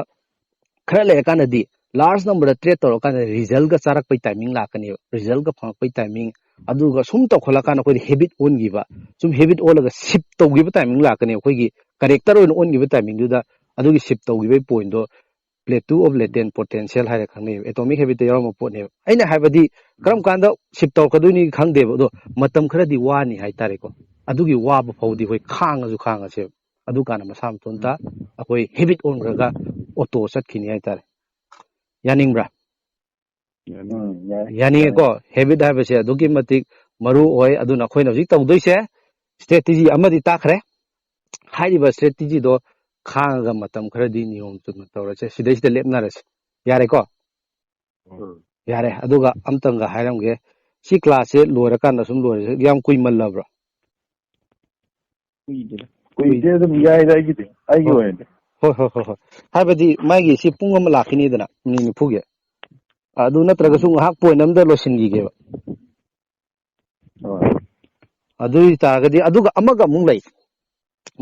ꯈꯔ ꯂꯩꯔꯀꯥꯟꯗꯗꯤ ꯂꯥꯔꯖ ꯅꯝꯕꯔꯗ ꯇ꯭ꯔꯦꯠ ꯇꯧꯔꯀꯥꯟꯗ ꯔꯤꯖꯜꯒ ꯆꯥꯔꯛꯄꯩ ꯇꯥꯏꯃꯤꯡ ꯂꯥꯛꯀꯅꯦꯕ, ꯔꯤꯖꯜꯒ ꯐꯪꯉꯛꯄꯩ ꯇꯥꯏꯃꯤꯡ꯫ ꯑꯗꯨꯒ ꯁꯨꯝ ꯇꯧꯈꯠꯂꯀꯥꯟꯗ ꯑꯩꯈꯣꯏꯗꯤ ꯍꯦꯕꯤꯠ ꯑꯣꯟꯈꯤꯕ, ꯁꯨꯝ ꯍꯦꯕꯤꯠ ꯑꯣꯜꯂꯒ ꯁꯤꯞ ꯇꯧꯈꯤꯕ ꯇꯥꯏꯃꯤꯡ ꯂꯥꯛꯀꯅꯦꯕ, ꯑꯩꯈꯣꯏꯒꯤ ꯀꯦꯔꯦꯛꯇꯔ ꯑꯣꯏꯅ ꯑꯣꯟꯈꯤꯕ ꯇꯥꯏꯃꯤꯡꯗꯨꯗ꯫ ꯑꯗꯨꯒꯤ ꯁꯤꯞ ꯇꯧꯈꯤꯕꯒꯤ ꯄꯣꯏꯟꯠꯗꯣ plateau of latent potential ꯍꯥꯏꯔ ꯈꯪꯅꯩꯕ, ꯑꯦꯇꯣꯃꯤꯛ ꯍꯦꯕꯤꯠꯇ ꯌꯥꯎꯔꯝꯕ ꯄꯣꯠꯅꯦꯕ꯫ ꯑꯩꯅ ꯍꯥꯏꯕꯗꯤ ꯀꯔꯝ ꯀꯥꯟꯗ ꯁꯤꯞ ꯇꯧꯔꯛꯀꯗꯣꯏꯅꯤ ꯈꯪꯗꯦꯕ, ꯑꯗꯣ ꯃꯇꯝ ꯈꯔꯗꯤ ꯋꯥꯅꯤ ꯍꯥꯏꯇꯥꯔꯦꯀꯣ꯫ ꯑꯗꯨꯒꯤ ꯋꯥꯕ ꯐꯥꯎꯗꯤ ꯑꯩꯈꯣꯏ ꯈꯥꯡꯉꯁꯨ ꯈꯥꯡꯉꯁꯦꯕ, ꯑꯗꯨꯀꯥꯟꯗ ꯃꯁꯥ ꯃꯇꯣꯝꯇ ꯑꯩꯈꯣꯏ ꯍꯦꯕꯤꯠ ꯑꯣꯟꯈ꯭ꯔꯒ ꯑꯣꯇꯣ ꯆꯠꯈꯤꯅꯤ ꯍꯥꯏꯇꯥꯔꯦ꯫ ꯌꯥꯅꯤꯡꯕ꯭ꯔꯥ? ꯎꯝ, ꯌꯥꯏ꯫ ꯌꯥꯅꯤꯡꯉꯦꯀꯣ꯫ ꯍꯦꯕꯤꯠ ꯍꯥꯏꯕꯁꯦ ꯑꯗꯨꯛꯀꯤ ꯃꯇꯤꯛ ꯃꯔꯨ ꯑꯣꯏ꯫ ꯑꯗꯨꯅ ꯑꯩꯈꯣꯏꯅ ꯍꯧꯖꯤꯛ ꯇꯧꯗꯣꯏꯁꯦ, ꯁ꯭ꯇ꯭ꯔꯦꯇꯦꯖꯤ ꯑꯃꯗꯤ ꯇꯥꯛꯈ꯭ꯔꯦ, ꯍꯥꯏꯔꯤꯕ ꯁ꯭ꯇ꯭ꯔꯦꯇꯤꯖꯤꯗꯣ ꯈꯥꯡꯉꯒ ꯃꯇꯝ ꯈꯔꯗꯤ ꯅꯤꯌꯣꯝ ꯆꯨꯝꯅ ꯇꯧꯔꯁꯦ꯫ ꯁꯤꯗꯩꯁꯤꯗ ꯂꯦꯞꯅꯔꯁꯦ꯫ ꯌꯥꯔꯦꯀꯣ? ꯎꯝ꯫ ꯌꯥꯔꯦ꯫ ꯑꯗꯨꯒ ꯑꯝꯇꯪꯒ ꯍꯥꯏꯔꯝꯒꯦ, ꯁꯤ ꯀ꯭ꯂꯥꯁꯁꯦ ꯂꯣꯏꯔꯀꯥꯟꯗ ꯁꯨꯝ ꯂꯣꯏꯔꯁꯦ꯫ ꯌꯥꯝ ꯀꯨꯏꯃꯜꯂꯕ꯭ꯔꯣ? ꯀꯨꯏꯗꯦꯗ꯫ ꯀꯨꯏꯗꯦ, ꯑꯗꯨꯝ ꯌꯥꯏꯗ ꯑꯩꯒꯤꯗꯤ, ꯑꯩꯒꯤ ꯍꯣꯏ꯫ ꯑꯣꯏꯅꯗꯤ꯫ ꯍꯣꯏ ꯍꯣꯏ ꯍꯣꯏ ꯍꯣꯏ꯫ ꯍꯥꯏꯕꯗꯤ ꯃꯥꯒꯤ ꯁꯤ ꯄꯨꯡ ꯑꯃ ꯂꯥꯛꯈꯤꯅꯤꯗꯅ, ꯃꯤꯅꯤꯠ ꯅꯤꯐꯨꯒꯤ꯫ ꯑꯗꯨ ꯅꯠꯇ꯭ꯔꯒꯁꯨ ꯎꯝ꯫ ꯉꯥꯏꯍꯥꯛ ꯄꯣꯏꯟ ꯑꯃꯗ ꯂꯣꯏꯁꯤꯟꯈꯤꯒꯦꯕ꯫ ꯍꯣꯏ꯫ ꯑꯗꯨ ꯑꯣꯏꯇꯥꯔꯒꯗꯤ, ꯑꯗꯨꯒ ꯑꯃꯒ ꯑꯃꯨꯛ ꯂꯩ,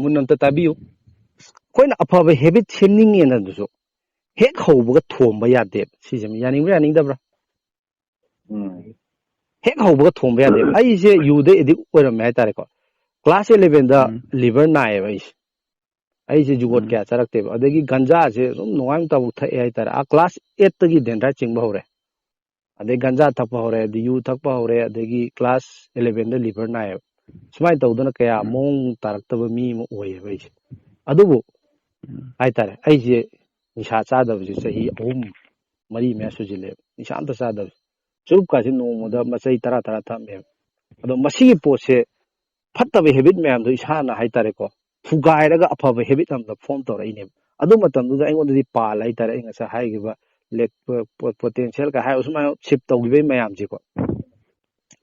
ꯃꯨꯟꯅ ꯑꯝꯇ ꯇꯥꯕꯤꯌꯨ꯫ ꯑꯩꯈꯣꯏꯅ ꯑꯐꯕ ꯍꯦꯕꯤꯠ ꯁꯦꯝꯅꯤꯡꯉꯦꯅ ꯑꯗꯨꯁꯨ ꯍꯦꯛ ꯍꯧꯕꯒ ꯊꯣꯝꯕ ꯌꯥꯗꯦꯕ꯫ ꯁꯤꯁꯦ ꯌꯥꯅꯤꯡꯕ꯭ꯔꯥ ꯌꯥꯅꯤꯡꯗꯕ꯭ꯔꯥ? ꯎꯝ꯫ ꯍꯦꯛ ꯍꯧꯕꯒ ꯊꯣꯝꯕ ꯌꯥꯗꯦꯕ꯫ ꯑꯩꯁꯦ ꯌꯨꯗ ꯑꯦꯗꯤꯛ ꯑꯣꯏꯔꯝꯃꯦ ꯍꯥꯏꯇꯥꯔꯦꯀꯣ꯫ ꯀ꯭ꯂꯥꯁ ꯑꯦꯂꯦꯚꯦꯟꯗ ꯎꯝ꯫ ꯂꯤꯚꯔ ꯅꯥꯏꯌꯦꯕ ꯑꯩꯁꯦ꯫ ꯑꯩꯁꯦ ꯖꯨꯒꯣꯠ ꯎꯝ꯫ ꯀꯌꯥ ꯆꯥꯔꯛꯇꯦꯕ꯫ ꯑꯗꯒꯤ ꯒꯟꯖꯥꯁꯦ ꯑꯗꯨꯝ ꯅꯨꯡꯉꯥꯏ ꯇꯧ ꯊꯛꯑꯦ ꯍꯥꯏꯇꯥꯔꯦ꯫ ꯑꯥ, ꯀ꯭ꯂꯥꯁ ꯑꯦꯠꯇꯒꯤ ꯗꯦꯟꯗ꯭ꯔꯥꯏꯠ ꯆꯤꯡꯕ ꯍꯧꯔꯦ꯫ ꯑꯗꯩ ꯒꯟꯖꯥ ꯊꯛꯄ ꯍꯧꯔꯦ, ꯑꯗꯩ ꯌꯨ ꯊꯛꯄ ꯍꯧꯔꯦ, ꯑꯗꯒꯤ ꯀ꯭ꯂꯥꯁ ꯑꯦꯂꯦꯚꯦꯟꯗ ꯂꯤꯚꯔ ꯅꯥꯏꯌꯦꯕ꯫ ꯁꯨꯃꯥꯏꯅ ꯇꯧꯗꯅ ꯀꯌꯥ ꯎꯝ꯫ ꯃꯑꯣꯡ ꯇꯥꯔꯛꯇꯕ ꯃꯤ ꯑꯃ ꯑꯣꯏꯌꯦꯕ ꯑꯩꯁꯦ꯫ ꯑꯗꯨꯕꯨ ꯎꯝ꯫ ꯍꯥꯏꯇꯥꯔꯦ, ꯑꯩꯁꯦ ꯅꯤꯁꯥ ꯆꯥꯗꯕꯁꯦ ꯆꯍꯤ ꯑꯍꯨꯝ ꯃꯔꯤ ꯃꯌꯥ ꯁꯨꯖꯤꯜꯂꯛꯑꯦꯕ꯫ ꯅꯤꯁꯥ ꯑꯝꯇ ꯆꯥꯗꯕꯁꯦ꯫ ꯆꯨꯔꯨꯞꯀꯥꯁꯦ ꯅꯣꯡꯃꯗ ꯎꯝ꯫ ꯃꯆꯩ ꯇꯔꯥ ꯇꯔꯥ ꯊꯛꯑꯝꯃꯦꯕ꯫ ꯑꯗꯣ ꯃꯁꯤꯒꯤ ꯄꯣꯠꯁꯦ, ꯐꯠꯇꯕ ꯍꯦꯕꯤꯠ ꯃꯌꯥꯝꯗꯣ ꯏꯁꯥꯅ ꯍꯥꯏꯇꯥꯔꯦꯀꯣ, ꯊꯨꯒꯥꯏꯔꯒ ꯑꯐꯕ ꯍꯦꯕꯤꯠ ꯑꯃꯗ ꯐꯣꯝ ꯇꯧꯔꯛꯏꯅꯦꯕ꯫ ꯑꯗꯨ ꯃꯇꯝꯗꯨꯗ ꯑꯩꯉꯣꯟꯗꯗꯤ ꯄꯥꯜ ꯍꯥꯏꯇꯥꯔꯦ, ꯑꯩ ꯉꯁꯥꯏ ꯍꯥꯏꯈꯤꯕ ꯂꯦꯛ-, ꯄꯣ-, ꯄꯣ-, ꯄꯣꯇꯦꯟꯁꯤꯌꯦꯜ ꯀ ꯍꯥꯏ, ꯁꯨꯃꯥꯏꯅ ꯁꯤꯞ ꯇꯧꯈꯤꯕꯒꯤ ꯃꯌꯥꯝꯁꯦꯀꯣ꯫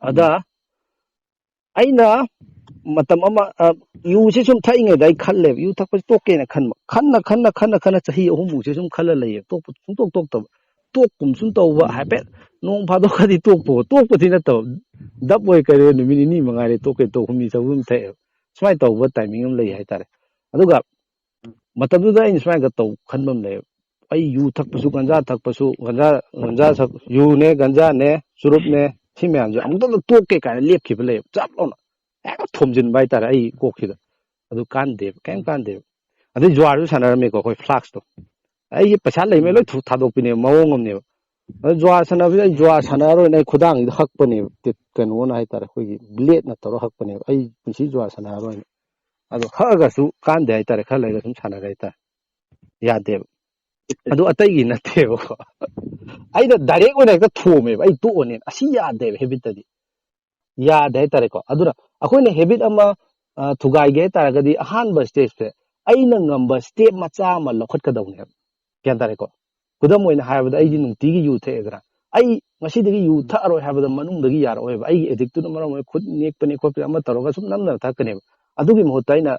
ꯑꯗ ꯎꯝ꯫ ꯑꯩꯅ ꯃꯇꯝ ꯑꯃ, ꯑ, ꯌꯨꯁꯦ ꯁꯨꯝ ꯊꯛꯏꯉꯩꯗ ꯑꯩ ꯈꯜꯂꯦꯕ, ꯌꯨ ꯊꯛꯄꯁꯦ ꯇꯣꯛꯀꯦꯅ ꯈꯟꯕ꯫ ꯈꯟꯅ, ꯈꯟꯅ, ꯈꯟꯅ, ꯈꯟꯅ ꯆꯍꯤ ꯑꯍꯨꯝꯃꯨꯛꯁꯦ ꯁꯨꯝ ꯈꯜꯂ ꯂꯩꯌꯦꯕ꯫ ꯇꯣꯛꯄ ꯁꯨꯡꯇꯣꯛ ꯇꯣꯛꯇꯕ꯫ ꯇꯣꯛꯀꯨꯝ ꯁꯨꯝ ꯇꯧꯕ, ꯎꯝ꯫ ꯍꯥꯏꯐꯦꯠ ꯅꯣꯡ ꯐꯥꯗꯣꯛꯀꯗꯤ ꯇꯣꯛꯄ, ꯇꯣꯛꯄꯗꯤ ꯅꯠꯇꯕ꯫ ꯗꯞ ꯑꯣꯏ ꯀꯔꯤ ꯑꯣꯏ ꯅꯨꯃꯤꯠ ꯅꯤꯅꯤ ꯃꯉꯥꯏꯔꯦ ꯇꯣꯛꯀꯦ ꯇꯧ, ꯍꯨꯝꯅꯤ ꯆꯍꯨꯝ ꯊꯛꯑꯦꯕ꯫ ꯁꯨꯃꯥꯏꯅ ꯇꯧꯕ ꯇꯥꯏꯃꯤꯡ ꯑꯃ ꯂꯩ ꯍꯥꯏꯇꯥꯔꯦ꯫ ꯑꯗꯨꯒ ꯃꯇꯝꯗꯨꯗ ꯑꯩꯅ ꯁꯨꯃꯥꯏꯅ ꯇꯧ ꯈꯟꯕ ꯑꯃ ꯂꯩꯌꯦꯕ꯫ ꯑꯩ ꯌꯨ ꯊꯛꯄꯁꯨ, ꯒꯟꯖꯥ ꯊꯛꯄꯁꯨ, ꯒꯟꯖꯥ, ꯒꯟꯖꯥ ꯊꯛ-, ꯌꯨꯅꯦ, ꯒꯟꯖꯥꯅꯦ, ꯆꯨꯔꯨꯞꯅꯦ, ꯁꯤ ꯃꯌꯥꯝꯁꯦ ꯑꯃꯨꯛꯇꯪꯗ ꯇꯣꯛꯀꯦ ꯀꯥꯏꯅ ꯂꯦꯞꯈꯤꯕ ꯂꯩꯌꯦꯕ꯫ ꯆꯞ ꯂꯥꯎꯅ ꯍꯦꯛꯇ ꯊꯣꯝꯖꯤꯟꯕ ꯍꯥꯏꯇꯥꯔꯦ ꯑꯩ ꯀꯣꯛꯁꯤꯗ꯫ ꯑꯗꯨ ꯀꯥꯟꯗꯦꯕ, ꯀꯩꯝ ꯀꯥꯟꯗꯦꯕ꯫ ꯑꯗꯩ ꯖꯨꯋꯥꯔꯁꯨ ꯁꯥꯟꯅꯔꯝꯃꯦꯀꯣ ꯑꯩꯈꯣꯏ, ꯐ꯭ꯂꯥꯛꯁꯇꯣ꯫ ꯑꯩꯒꯤ ꯄꯩꯁꯥ ꯂꯩꯃꯩ ꯂꯣꯏ ꯊꯨ-, ꯊꯥꯗꯣꯛꯄꯤꯅꯦꯕ, ꯃꯑꯣꯡ ꯑꯃꯅꯦꯕ꯫ ꯑꯗꯨ ꯖꯨꯋꯥꯔ ꯁꯥꯟꯅꯕꯁꯤꯗ ꯑꯩ ꯖꯨꯋꯥꯔ ꯁꯥꯟꯅꯔꯣꯏꯅ ꯑꯩ ꯈꯨꯗꯥꯡꯁꯤꯗ ꯍꯛꯄꯅꯦꯕ, ꯇꯤꯠ-, ꯀꯩꯅꯣꯅ ꯍꯥꯏꯇꯥꯔꯦ, ꯑꯩꯈꯣꯏꯒꯤ ꯕ꯭ꯂꯦꯗꯅ ꯇꯧꯔ ꯍꯛꯄꯅꯦꯕ, ꯑꯩ ꯄꯨꯟꯁꯤ ꯖꯨꯋꯥꯔ ꯁꯥꯟꯅꯔꯣꯏꯅ꯫ ꯑꯗꯣ ꯍꯛꯑꯒꯁꯨ ꯀꯥꯟꯗꯦ ꯍꯥꯏꯇꯥꯔꯦ, ꯈꯔ ꯂꯩꯔꯒ ꯁꯨꯝ ꯁꯥꯟꯅꯔꯦ ꯍꯥꯏꯇꯥꯔꯦ꯫ ꯌꯥꯗꯦꯕ꯫ ꯑꯗꯨ ꯑꯇꯩꯒꯤ ꯅꯠꯇꯦꯕꯀꯣ꯫ ꯑꯩꯅ ꯗꯥꯏꯔꯦꯛ ꯑꯣꯏꯅ ꯍꯦꯛꯇ ꯊꯣꯝꯃꯦꯕ, ꯑꯩ ꯇꯣꯛꯑꯅꯦꯅ꯫ ꯑꯁꯤ ꯌꯥꯗꯦꯕ ꯍꯦꯕꯤꯠꯇꯗꯤ꯫ ꯌꯥꯗꯦ ꯍꯥꯏꯇꯥꯔꯦꯀꯣ꯫ ꯑꯗꯨꯅ ꯑꯩꯈꯣꯏꯅ ꯍꯦꯕꯤꯠ ꯑꯃ, ꯑ, ꯊꯨꯒꯥꯏꯒꯦ ꯍꯥꯏ ꯇꯥꯔꯒꯗꯤ ꯑꯍꯥꯟꯕ ꯁ꯭ꯇꯦꯞꯁꯦ ꯑꯩꯅ ꯉꯝꯕ ꯁ꯭ꯇꯦꯞ ꯃꯆꯥ ꯑꯃ ꯂꯧꯈꯠꯀꯗꯧꯅꯦꯕ꯫ ꯒ꯭ꯌꯥꯟ ꯇꯥꯔꯦꯀꯣ? ꯈꯨꯗꯝ ꯑꯣꯏꯅ ꯍꯥꯏꯔꯕꯗ ꯑꯩꯗꯤ ꯅꯨꯡꯇꯤꯒꯤ ꯌꯨ ꯊꯛꯑꯦꯗꯅ꯫ ꯑꯩ ꯉꯁꯤꯗꯒꯤ ꯌꯨ ꯊꯛꯑꯔꯣꯏ ꯍꯥꯏꯕꯗ ꯃꯅꯨꯡꯗꯒꯤ ꯌꯥꯔꯛꯑꯣꯏꯕ꯫ ꯑꯩꯒꯤ ꯑꯦꯗꯤꯛꯇꯨꯅ ꯃꯔꯝ ꯑꯣꯏꯔ ꯈꯨꯠ ꯅꯦꯛꯄꯅꯦ ꯈꯣꯠꯄꯅꯦ ꯑꯃ ꯇꯧꯔꯒ ꯁꯨꯝ ꯅꯝꯗꯅ ꯊꯛꯀꯅꯦꯕ꯫ ꯑꯗꯨꯒꯤ ꯃꯍꯨꯠꯇ ꯑꯩꯅ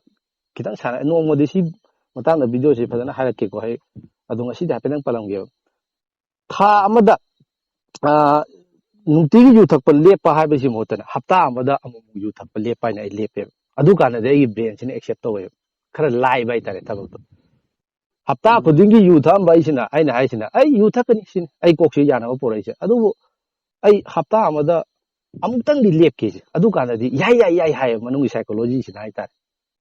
ꯈꯤꯇꯪ ꯁꯥꯟꯅ-, ꯅꯣꯡꯃꯗꯤ ꯁꯤ ꯃꯇꯥꯡꯗ ꯚꯤꯗꯤꯑꯣꯁꯤ ꯐꯖꯅ ꯍꯥꯏꯔꯛꯀꯦꯀꯣ꯫ ꯑꯩ ꯑꯗꯣ ꯉꯁꯤꯗꯤ ꯍꯥꯏꯐꯦꯠꯇꯪ ꯄꯜꯂꯝꯒꯦꯕ꯫ ꯊꯥ ꯑꯃꯗ, ꯑ, ꯅꯨꯡꯇꯤꯒꯤ ꯌꯨ ꯊꯛꯄ ꯂꯦꯞꯄ ꯍꯥꯏꯕꯁꯤ ꯃꯍꯨꯠꯇꯅꯦ, ꯍꯞꯇꯥ ꯑꯃꯗ ꯑꯃꯨꯛ ꯌꯨ ꯊꯛꯄ ꯂꯦꯞꯄ ꯍꯥꯏꯅ ꯑꯩ ꯂꯦꯞꯄꯦꯕ꯫ ꯑꯗꯨꯀꯥꯟꯗꯗꯤ ꯑꯩꯒꯤ ꯕ꯭ꯔꯦꯟꯁꯤꯅ ꯑꯦꯛꯁꯦꯞ ꯇꯧꯋꯦꯕ꯫ ꯈꯔ ꯂꯥꯏꯕ ꯍꯥꯏꯇꯥꯔꯦ ꯊꯕꯛꯇꯣ꯫ ꯍꯞꯇꯥ ꯎꯝ꯫ ꯈꯨꯗꯤꯡꯒꯤ ꯌꯨ ꯊꯛꯑꯝꯕ ꯑꯩꯁꯤꯅ, ꯑꯩꯅ ꯍꯥꯏꯁꯤꯅ, "ꯑꯩ ꯌꯨ ꯊꯛꯀꯅꯤ" ꯁꯤꯅꯤ ꯑꯩ ꯀꯣꯛꯁꯤ ꯌꯥꯅꯕ ꯄꯨꯔꯛꯏꯁꯦ꯫ ꯑꯗꯨꯕꯨ ꯑꯩ ꯍꯞꯇꯥ ꯑꯃꯗ ꯑꯃꯨꯛꯇꯪꯗꯤ ꯂꯦꯞꯀꯦꯁꯦ꯫ ꯑꯗꯨꯀꯥꯟꯗꯗꯤ "ꯌꯥꯏ, ꯌꯥꯏ, ꯌꯥꯏ" ꯍꯥꯏꯌꯦꯕ ꯃꯅꯨꯡꯒꯤ ꯁꯥꯏꯀꯣꯂꯣꯖꯤꯁꯤꯅ ꯍꯥꯏꯇꯥꯔꯦ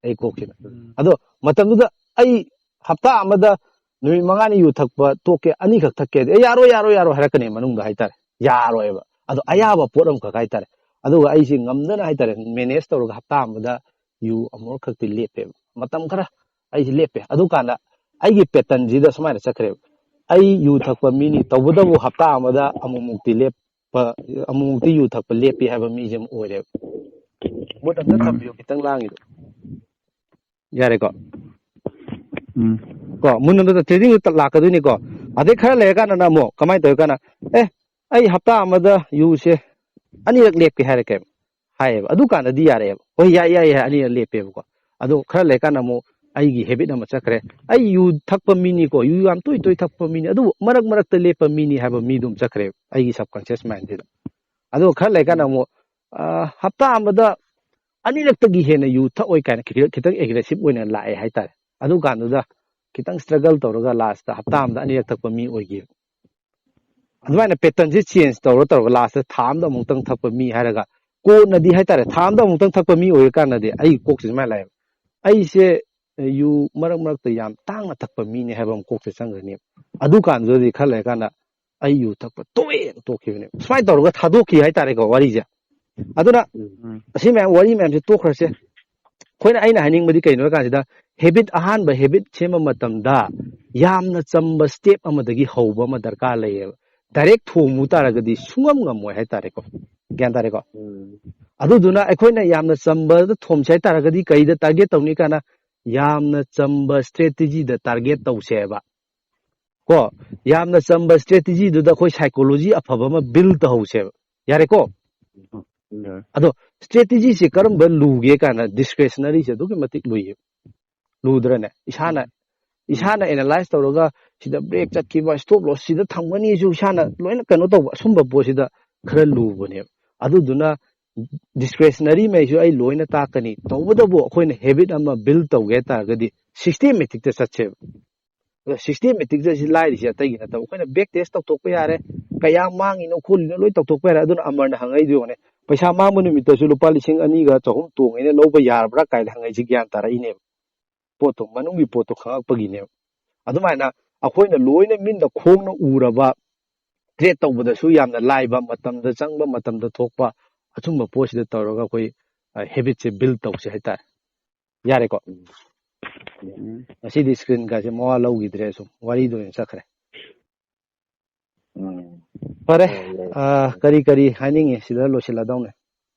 ꯑꯩ ꯀꯣꯛꯁꯤꯅ꯫ ꯎꯝ꯫ ꯑꯗꯣ ꯃꯇꯝꯗꯨꯗ ꯑꯩ ꯍꯞꯇꯥ ꯑꯃꯗ ꯅꯨꯃꯤꯠ ꯃꯉꯥꯅꯤ ꯌꯨ ꯊꯛꯄ ꯇꯣꯛꯀꯦ, ꯑꯅꯤꯈꯛ ꯊꯛꯀꯦ ꯍꯥꯏꯗꯤ, "ꯑꯦ, ꯌꯥꯔꯣꯏ, ꯌꯥꯔꯣꯏ, ꯌꯥꯔꯣꯏ" ꯍꯥꯏꯔꯛꯀꯅꯤ ꯃꯅꯨꯡꯗ ꯍꯥꯏꯇꯥꯔꯦ꯫ ꯌꯥꯔꯣꯏꯕ꯫ ꯑꯗꯣ ꯎꯝ꯫ ꯑꯌꯥꯕ ꯄꯣꯠ ꯑꯃꯈꯛ ꯍꯥꯏꯇꯥꯔꯦ꯫ ꯑꯗꯨꯒ ꯑꯩꯁꯦ ꯉꯝꯗꯅ ꯍꯥꯏꯇꯥꯔꯦ, ꯃꯦꯅꯦꯖ ꯇꯧꯔꯒ ꯍꯞꯇꯥ ꯑꯃꯗ ꯌꯨ ꯑꯃꯨꯔꯛ ꯈꯛꯇꯤ ꯂꯦꯞꯄꯦꯕ꯫ ꯃꯇꯝ ꯈꯔ ꯑꯩꯁꯦ ꯂꯦꯞꯄꯦ꯫ ꯑꯗꯨꯀꯥꯟꯗ ꯑꯩꯒꯤ ꯄꯦꯇꯔꯟꯁꯤꯗ ꯁꯨꯃꯥꯏꯅ ꯆꯠꯈ꯭ꯔꯦꯕ꯫ ꯑꯩ ꯌꯨ ꯊꯛꯄ ꯃꯤꯅꯤ, ꯇꯧꯕꯇꯕꯨ ꯍꯞꯇꯥ ꯑꯃꯗ ꯑꯃꯨꯛꯃꯨꯛꯇꯤ ꯂꯦꯞꯄ, ꯑꯃꯨꯛꯃꯨꯛꯇꯤ ꯌꯨ ꯊꯛꯄ ꯂꯦꯞꯄꯤ ꯍꯥꯏꯕ ꯃꯤꯁꯦ ꯑꯃ ꯑꯣꯏꯔꯦꯕ꯫ ꯃꯨꯠ ꯑꯝꯇ ꯎꯝ꯫ ꯊꯝꯕꯤꯌꯨ, ꯈꯤꯇꯪ ꯂꯥꯡꯉꯤꯗꯣ꯫ ꯌꯥꯔꯦꯀꯣ? ꯎꯝ꯫ ꯀꯣ, ꯃꯨꯟ ꯑꯝꯇ trading ꯇ ꯂꯥꯛꯀꯗꯣꯏꯅꯤꯀꯣ꯫ ꯑꯗꯩ ꯈꯔ ꯂꯩꯔꯀꯥꯟꯗꯅ ꯑꯃꯨꯛ ꯀꯃꯥꯏꯅ ꯇꯧꯔꯤ ꯀꯥꯟꯗ, "ꯑꯦ, ꯑꯩ ꯍꯞꯇꯥ ꯑꯃꯗ ꯌꯨꯁꯦ ꯑꯅꯤꯔꯛ ꯂꯦꯞꯀꯦ" ꯍꯥꯏꯔꯛꯀꯦꯕ꯫ ꯍꯥꯏꯌꯦꯕ꯫ ꯑꯗꯨꯀꯥꯟꯗꯗꯤ ꯌꯥꯔꯛꯑꯦꯕ꯫ "ꯍꯣꯏ, ꯌꯥꯏ, ꯌꯥꯏ, ꯌꯥꯏ", ꯑꯅꯤꯔꯛ ꯂꯦꯞꯄꯦꯕꯀꯣ꯫ ꯑꯗꯣ ꯈꯔ ꯂꯩꯔꯀꯥꯟꯗ ꯑꯃꯨꯛ ꯑꯩꯒꯤ ꯍꯦꯕꯤꯠ ꯑꯃ ꯆꯠꯈ꯭ꯔꯦ꯫ "ꯑꯩ ꯌꯨ ꯊꯛꯄ ꯃꯤꯅꯤꯀꯣ, ꯌꯨ ꯌꯥꯝ ꯇꯣꯏ ꯇꯣꯏ ꯊꯛꯄ ꯃꯤꯅꯤ, ꯑꯗꯨꯕꯨ ꯃꯔꯛ ꯃꯔꯛꯇ ꯂꯦꯞꯄ ꯃꯤꯅꯤ" ꯍꯥꯏꯕ ꯃꯤꯗꯨ ꯑꯃ ꯆꯠꯈ꯭ꯔꯦꯕ ꯑꯩꯒꯤ subconscious mind ꯁꯤꯗ꯫ ꯑꯗꯨꯒ ꯈꯔ ꯂꯩꯔꯀꯥꯟꯗ ꯎꯝ꯫ ꯑꯃꯨꯛ, ꯑ, ꯍꯞꯇꯥ ꯑꯃꯗ ꯑꯅꯤꯔꯛꯇꯒꯤ ꯍꯦꯟꯅ ꯌꯨ ꯊꯛꯑꯣꯏ ꯀꯥꯏꯅ ꯈꯤꯇꯪ, ꯈꯤꯇꯪ ꯑꯦꯒ꯭ꯔꯦꯁꯤꯞ ꯑꯣꯏꯅ ꯂꯥꯛꯑꯦ ꯍꯥꯏꯇꯥꯔꯦ꯫ ꯑꯗꯨꯀꯥꯟꯗꯨꯗ ꯈꯤꯇꯪ ꯁ꯭ꯇ꯭ꯔꯒꯜ ꯇꯧꯔꯒ ꯂꯥꯁꯇ ꯍꯞꯇꯥ ꯑꯃꯗ ꯑꯅꯤꯔꯛ ꯊꯛꯄ ꯃꯤ ꯑꯣꯏꯈꯤꯕ꯫ ꯑꯗꯨꯃꯥꯏꯅ ꯄꯦꯇꯔꯟꯁꯦ ꯆꯦꯟꯖ ꯇꯧꯔ ꯇꯧꯔꯒ ꯂꯥꯁꯇ ꯊꯥ ꯑꯃꯗ ꯑꯃꯨꯛꯇꯪ ꯊꯛꯄ ꯃꯤ ꯍꯥꯏꯔꯒ, ꯀꯣꯟꯅꯗꯤ ꯍꯥꯏꯇꯥꯔꯦ, ꯊꯥ ꯑꯃꯗ ꯑꯃꯨꯛꯇꯪ ꯊꯛꯄ ꯃꯤ ꯑꯣꯏꯔꯀꯥꯟꯗꯗꯤ ꯑꯩꯒꯤ ꯀꯣꯛꯁꯦ ꯁꯨꯃꯥꯏꯅ ꯂꯥꯛꯑꯦꯕ꯫ ꯑꯩꯁꯦ ꯌꯨ ꯃꯔꯛ ꯃꯔꯛꯇ ꯌꯥꯝ ꯇꯥꯡꯅ ꯊꯛꯄ ꯃꯤꯅꯦ ꯍꯥꯏꯕ ꯑꯃ ꯀꯣꯛꯁꯦ ꯆꯪꯈ꯭ꯔꯅꯦꯕ꯫ ꯑꯗꯨꯀꯥꯟꯗꯨꯗꯗꯤ ꯈꯔ ꯂꯩꯔꯀꯥꯟꯗ ꯑꯩ ꯌꯨ ꯊꯛꯄ ꯇꯣꯛꯑꯦꯅ ꯇꯣꯛꯈꯤꯕꯅꯦꯕ꯫ ꯁꯨꯃꯥꯏꯅ ꯇꯧꯔꯒ ꯊꯥꯗꯣꯛꯈꯤ ꯍꯥꯏꯇꯥꯔꯦꯀꯣ ꯋꯥꯔꯤꯁꯦ꯫ ꯑꯗꯨꯅ ꯎꯝ꯫ ꯑꯁꯤ ꯃꯌꯥꯝ, ꯋꯥꯔꯤ ꯃꯌꯥꯝꯁꯦ ꯇꯣꯛꯈ꯭ꯔꯁꯦ꯫ ꯑꯩꯈꯣꯏꯅ, ꯑꯩꯅ ꯍꯥꯏꯅꯤꯡꯕꯗꯤ ꯀꯩꯅꯣ ꯍꯥꯏ ꯀꯥꯟꯁꯤꯗ, ꯍꯦꯕꯤꯠ, ꯑꯍꯥꯟꯕ ꯍꯦꯕꯤꯠ ꯁꯦꯝꯕ ꯃꯇꯝꯗ ꯌꯥꯝꯅ ꯆꯝꯕ ꯁ꯭ꯇꯦꯞ ꯑꯃꯗꯒꯤ ꯍꯧꯕ ꯑꯃ ꯗꯔꯀꯥꯔ ꯂꯩꯌꯦꯕ꯫ ꯗꯥꯏꯔꯦꯛ ꯊꯣꯡꯉꯨ ꯇꯥꯔꯒꯗꯤ ꯁꯨꯡꯉꯝ ꯉꯝꯃꯣꯏ ꯍꯥꯏꯇꯥꯔꯦꯀꯣ꯫ ꯒ꯭ꯌꯥꯟ ꯇꯥꯔꯦꯀꯣ? ꯎꯝ꯫ ꯑꯗꯨꯗꯨꯅ ꯑꯩꯈꯣꯏꯅ ꯌꯥꯝꯅ ꯆꯝꯕꯗ ꯊꯣꯝꯁꯦ ꯍꯥꯏꯇꯥꯔꯒꯗꯤ ꯀꯩꯗ target ꯇꯧꯅꯤ ꯀꯥꯏꯅ, ꯌꯥꯝꯅ ꯆꯝꯕ strategy ꯗ target ꯇꯧꯁꯦꯕ꯫ ꯀꯣ, ꯌꯥꯝꯅ ꯆꯝꯕ strategy ꯗꯨꯗ ꯑꯩꯈꯣꯏ psychology ꯑꯐꯕ ꯑꯃ build ꯇꯧꯍꯧꯁꯦꯕ꯫ ꯌꯥꯔꯦꯀꯣ? ꯌꯥꯔꯦ꯫ ꯑꯗꯣ strategy ꯁꯦ ꯀꯔꯝꯕ ꯂꯨꯒꯦ ꯀꯥꯏꯅ, discretionary ꯁꯦ ꯑꯗꯨꯛꯀꯤ ꯃꯇꯤꯛ ꯂꯨꯏꯌꯦ꯫ ꯂꯨꯗ꯭ꯔꯅꯦ? ꯏꯁꯥꯅ, ꯏꯁꯥꯅ analyze ꯇꯧꯔꯒ ꯁꯤꯗ break ꯆꯠꯈꯤꯕ, stop loss ꯁꯤꯗ ꯊꯝꯒꯅꯤꯁꯨ ꯏꯁꯥꯅ ꯂꯣꯏꯅ ꯀꯩꯅꯣ ꯇꯧꯕ, ꯑꯁꯨꯝꯕ ꯄꯣꯠꯁꯤꯗ ꯈꯔ ꯂꯨꯕꯅꯦꯕ꯫ ꯑꯗꯨꯗꯨꯅ discretionary ꯃꯩꯁꯨ ꯑꯩ ꯂꯣꯏꯅ ꯇꯥꯛꯀꯅꯤ꯫ ꯇꯧꯕꯇꯕꯨ ꯑꯩꯈꯣꯏꯅ habit ꯑꯃ build ꯇꯧꯒꯦ ꯍꯥꯏ ꯇꯥꯔꯒꯗꯤ systematic ꯇ ꯆꯠꯁꯦꯕ꯫ ꯑꯗꯣ systematic ꯇ ꯁꯤ ꯂꯥꯏꯔꯤꯁꯦ ꯑꯇꯩꯒꯤ ꯅꯠꯇꯕ, ꯑꯩꯈꯣꯏꯅ back test ꯇꯧꯊꯣꯛꯄ ꯌꯥꯔꯦ, ꯀꯌꯥ ꯃꯥꯡꯉꯤꯅꯣ ꯈꯣꯠꯂꯤꯅꯣ ꯂꯣꯏ ꯇꯧꯊꯣꯛꯄ ꯌꯥꯔꯦ꯫ ꯑꯗꯨꯅ ꯑꯃꯔꯅ ꯍꯪꯉꯛꯏꯗꯨ ꯌꯦꯡꯉꯨꯅꯦ, "ꯄꯩꯁꯥ ꯃꯥꯡꯕ ꯅꯨꯃꯤꯠꯇꯁꯨ ꯂꯨꯄꯥ ꯂꯤꯁꯤꯡ ꯑꯅꯤꯒ ꯆꯍꯨꯝ ꯇꯣꯡꯉꯦꯅ ꯂꯧꯕ ꯌꯥꯔꯕ꯭ꯔꯥ?" ꯀꯥꯏꯅ ꯍꯪꯉꯛꯏꯁꯦ ꯒ꯭ꯌꯥꯟ ꯇꯥꯔꯛꯏꯅꯦꯕ꯫ ꯄꯣꯠꯇꯣ, ꯃꯅꯨꯡꯒꯤ ꯄꯣꯠꯇꯣ ꯈꯪꯉꯛꯄꯒꯤꯅꯦꯕ꯫ ꯑꯗꯨꯃꯥꯏꯅ ꯑꯩꯈꯣꯏꯅ ꯂꯣꯏꯅ ꯃꯤꯠꯅ ꯈꯣꯡꯅ ꯎꯔꯕ, trade ꯇꯧꯕꯗꯁꯨ ꯌꯥꯝꯅ ꯂꯥꯏꯕ, ꯃꯇꯝꯗ ꯆꯪꯕ, ꯃꯇꯝꯗ ꯊꯣꯛꯄ, ꯑꯆꯨꯝꯕ ꯄꯣꯠꯁꯤꯗ ꯇꯧꯔꯒ ꯑꯩꯈꯣꯏ habit ꯁꯦ build ꯇꯧꯁꯦ ꯍꯥꯏꯇꯥꯔꯦ꯫ ꯌꯥꯔꯦꯀꯣ? ꯎꯝ꯫ ꯉꯁꯤꯗꯤ screen ꯒꯁꯦ ꯃꯋꯥ ꯂꯧꯈꯤꯗ꯭ꯔꯦ, ꯁꯨꯝ ꯋꯥꯔꯤꯗ ꯑꯣꯏꯅ ꯆꯠꯈ꯭ꯔꯦ꯫ ꯎꯝ꯫ ꯐꯔꯦ, ꯌꯥꯏ, ꯌꯥꯏ꯫ ꯑ, ꯀꯔꯤ ꯀꯔꯤ ꯍꯥꯏꯅꯤꯡꯉꯤ? ꯁꯤꯗ ꯂꯣꯏꯁꯤꯜꯂꯗꯧꯅꯦ꯫